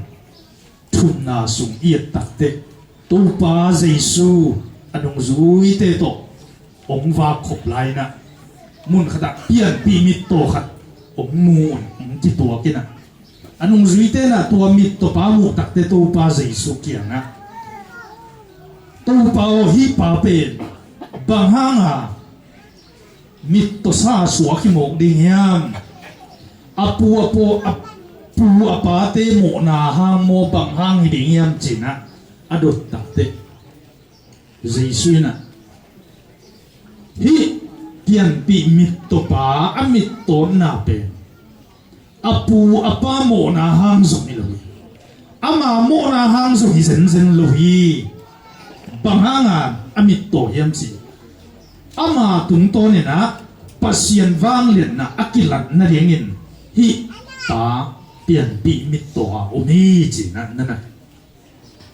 thumna sung i et takteh Topa Jesu a nungzuite tawh hong vak khop lai-in ah mun khatah pianpih mittaw khat hong mu-in hong kituak in ah, a nungzuite in ah tua mittawpa muh takteh Topa Jesu kiangah, "Topa aw, hih pa pen bang hanga mittawsa suak hi mawk ding hiam? A pu a paw, a pu a pate mawhna hang maw, bang hang hi ding hiam?" ci-in ah a dot takteh Jesu in ah, "Hih pianpih mittawpa a mittawtna pen a pu a pa mawhna hang zong hi lo hi. Ama mawhna hang zong hi zenzen lo hi. Bang hanga a mittaw hiam cih, ama tungtawninah Pasian vangliatna a kilat nadingin hih pa pianpih mittaw a om hi cinah na na.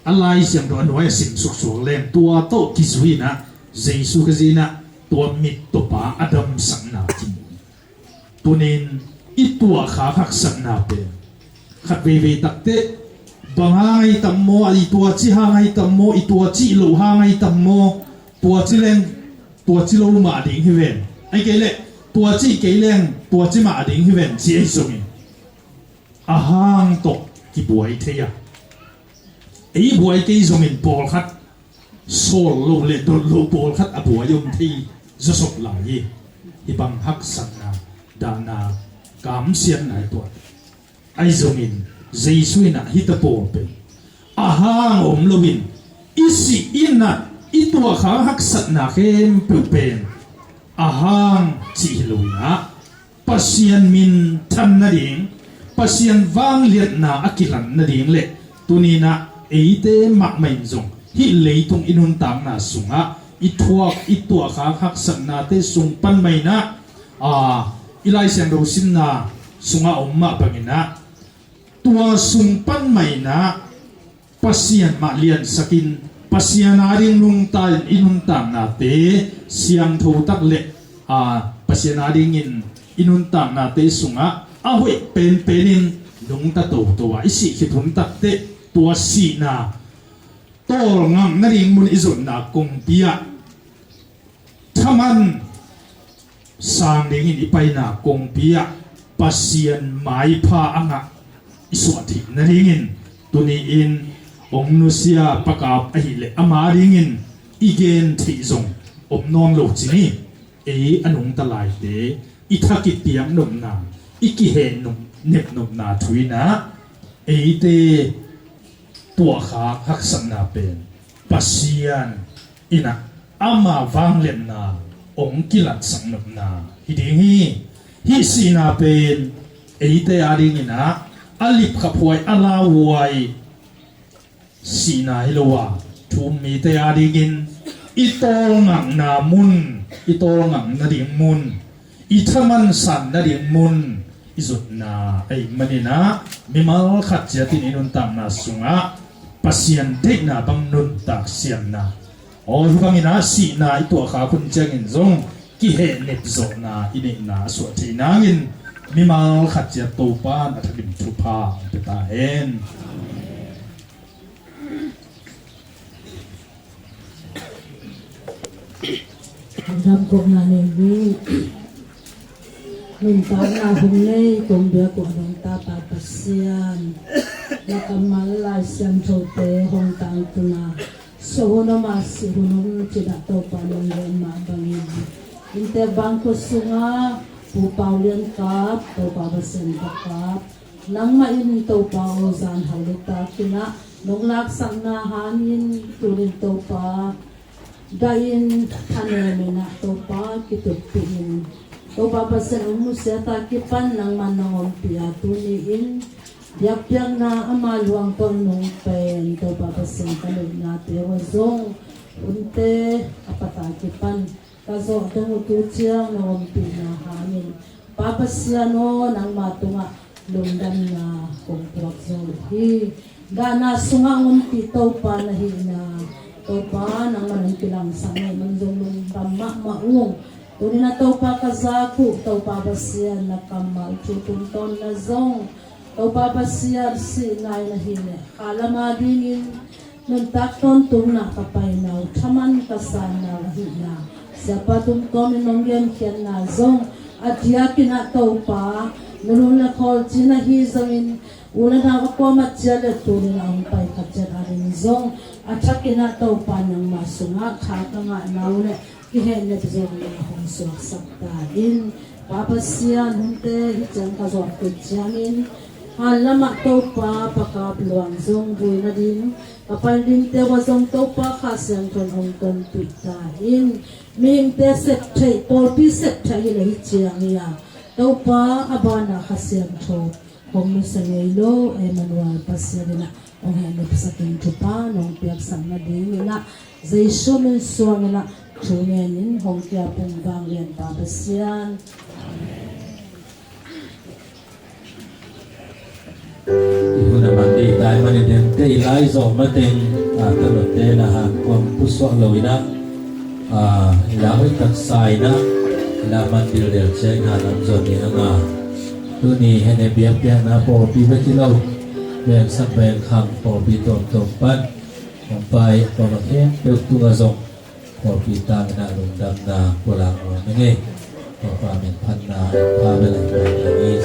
A Lai Siangtho a nuai a sim suksuak leng tua tawh kizui inah Jesu Khazih inah tua mittawpa a damsakna kimu. Tunin i tuahkhak haksatna pen khat veivei takteh bang hang ahi tam maw, i tuaci hang ahi tam maw, i tuaci loh hang ahi tam maw, tuaci leng tuaci lo mah ding hi ven, ahi kei leh tuaci kei leng tuaci mah ding hi ven ci ahi zongin a hang tawh kibuai thei a, ei buai kei zongin pawlkhat sawl lo le dot lo pawlkhat a buai om thei zawsop lai hi. Hih bang haksatna dahna kamsiatna i tuah ahi zongin Jesu inah hih ta pawl pen a hang om loin i sih i nat i tuahkhak haksatna khempeuh pen a hang cih hi loinah Pasian min than nading, Pasian vangliatna a kilat nading le tuninah eite mahmah in zong hih leitung i nuntakna sungah i thuak i tuahkhak haksatnate sung pan mah inah, aa, i Lai Siangtho simna sungah om mah banginah tua sung pan mah inah Pasian mah liansakin Pasian ading nungta in i nuntaknate siangtho tak le, aa, Pasian adingin i nuntaknate sungah a hoih penpenin nungta toto a i sih khit hun takteh tua sihna tawlngak nading mun i zotna kongpi ah thaman sang dingin i paina kongpi ah Pasian maipha a ngah i suah theih nadingin tuni-in hong nusia pakap ahileh ama dingin i gen theih zong om nawn lo ci ni. Ei a nungta laite i tha kipiak nopna, i kiheh nop, nep nopna thu inah eite tuahkhak haksatna pen Pasian inah ama vangliatna hong kilatsak nopna hi ding hi. Hih sihna pen eite adinginah a lipkhaphuai a lauhuai sihna hi lo a, thu-um mite adingin i tawlngakna mun, i tawlngak nading mun, i thaman san nading mun i zotna ahih maninah mimal khat ciatin i nuntakna sungah Pasian deihna bang nuntak siamna, aw, hih banginah sihna i tuahkhak hun ciangin zong kiheh nep zawhna i neihna a suah theih nangin mimal khat ciat Topa'n a thakin thupha hong pia ta hen. Lungdam kohna nei ni. Nuntakna hong nei kong biak uh a nungta Pa Pasian, na kammal Lai Siangthote hong tangtun a, suah hun om a sih hun om cinah Topa nong gen mah bangin innte bangkua sungah Pu Pau Lian Kap, Topa Pasian va kap, nangmah in Topa aw zan hau le takinah nong laksakna hangin tunin Topa dahin thaneminah Topa kituppih in Topa Pasian hong nusia ta kipan nangmah nong ompih a tuni-in biakpiakna ama luang tawh nong pen Topa Pasian ka neihnate uh a zong hunte a pata kipan ka zawh dong uh tu ciang na ompihna hangin Pa Pasian aw, nangma tungah lungdamna kong tuak zo hi. Dahna sungah ompih Topa na hihna, Topa nangma nong kilangsak na hih man zong lungdam mahmah ung. Tuni na Topa ka zak uh Topa Pasian na kammal thu tungtawn na zong Topa Pasian sihna in ahih leh khalam adingin nuntak tawntungna ka paina uh thaman ka sanna uh ahihna Siapa tungtawnin nong genkhiatna zong a diakinah Topa na lung le khawl cin ahi zongin u le nau a kuamah ciat le tunin a hong pai khat ciat ading zong a thakinah Topa nangmah sungah kha ka ngahna uh le kihehnep zawhna hong suaksak ta in. Pa Pasian, hunte hih ciang ka zawh khit ciangin Hanlamah Topa pakap luang zong vui nading, ka pai dingte uah zong Topa Kha Siangtho in hong tonpih ta in. Mihingte sep theih, pawlpi sep theih hi le hi ciang hi a, Topa a banah Kha Siangtho hong nusia ngei lo Emmanuel Pasian in ah hong hehpihsak in, thupha nong piaksak nadingin ah Jesu min suangin ah thu ngenin hong kiap ung, vanglian Pa Pasian. I hun a man ding tai man i dente i lai zawh mateng, a, tanote na han kuang pusuak lo in ah, a, i lau i taksa in ah, i la man dildel ciang han lam zawn ding a ngah. Tuni hehpih biakpiakna pawlpi bek hi lo, vengsak vengkhang pawlpi tuamtuam pan hong pai a pawlkhat khempeuh tungah zong pawlpi tangin ah lungdamna pulak nuam ing ei. Topa min phatna, pha bel a hi pai ta hi.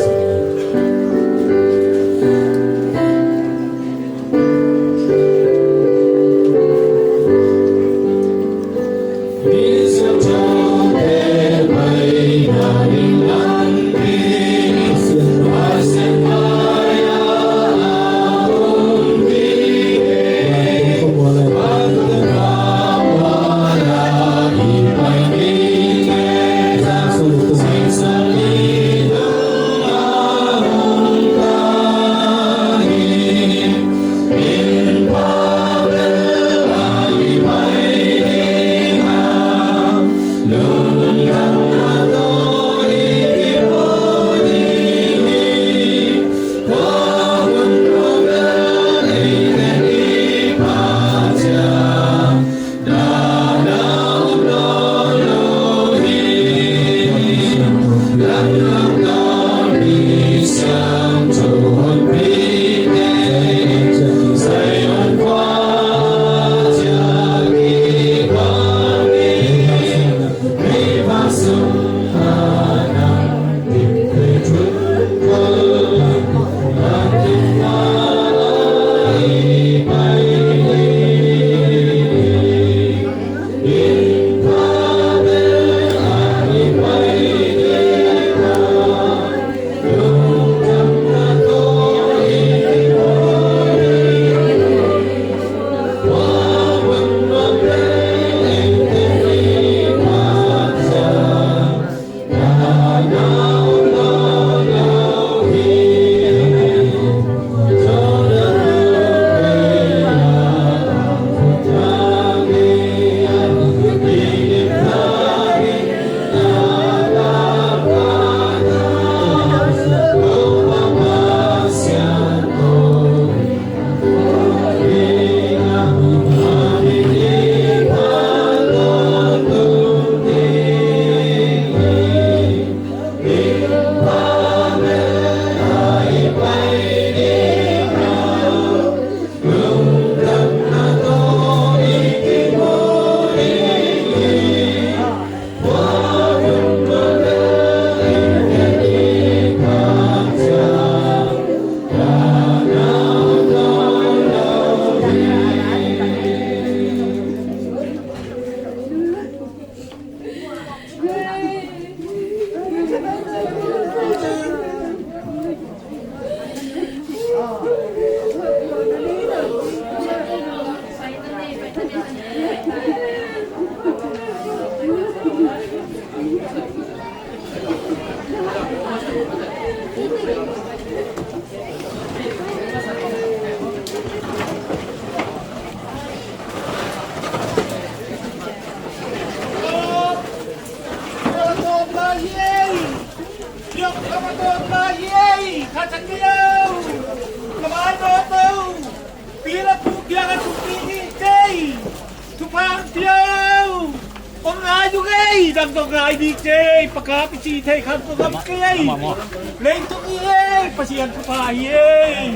Thupha pia o. Hong ngai ding ei, dang dong ngai ding ei, pakap i ci thei khat ko gam kei ei. Leitung i ei, Pasian thupha hi ei.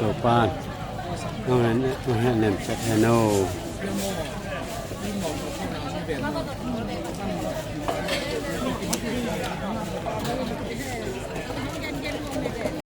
Topa'n hong hen, hong hen nem set hen o.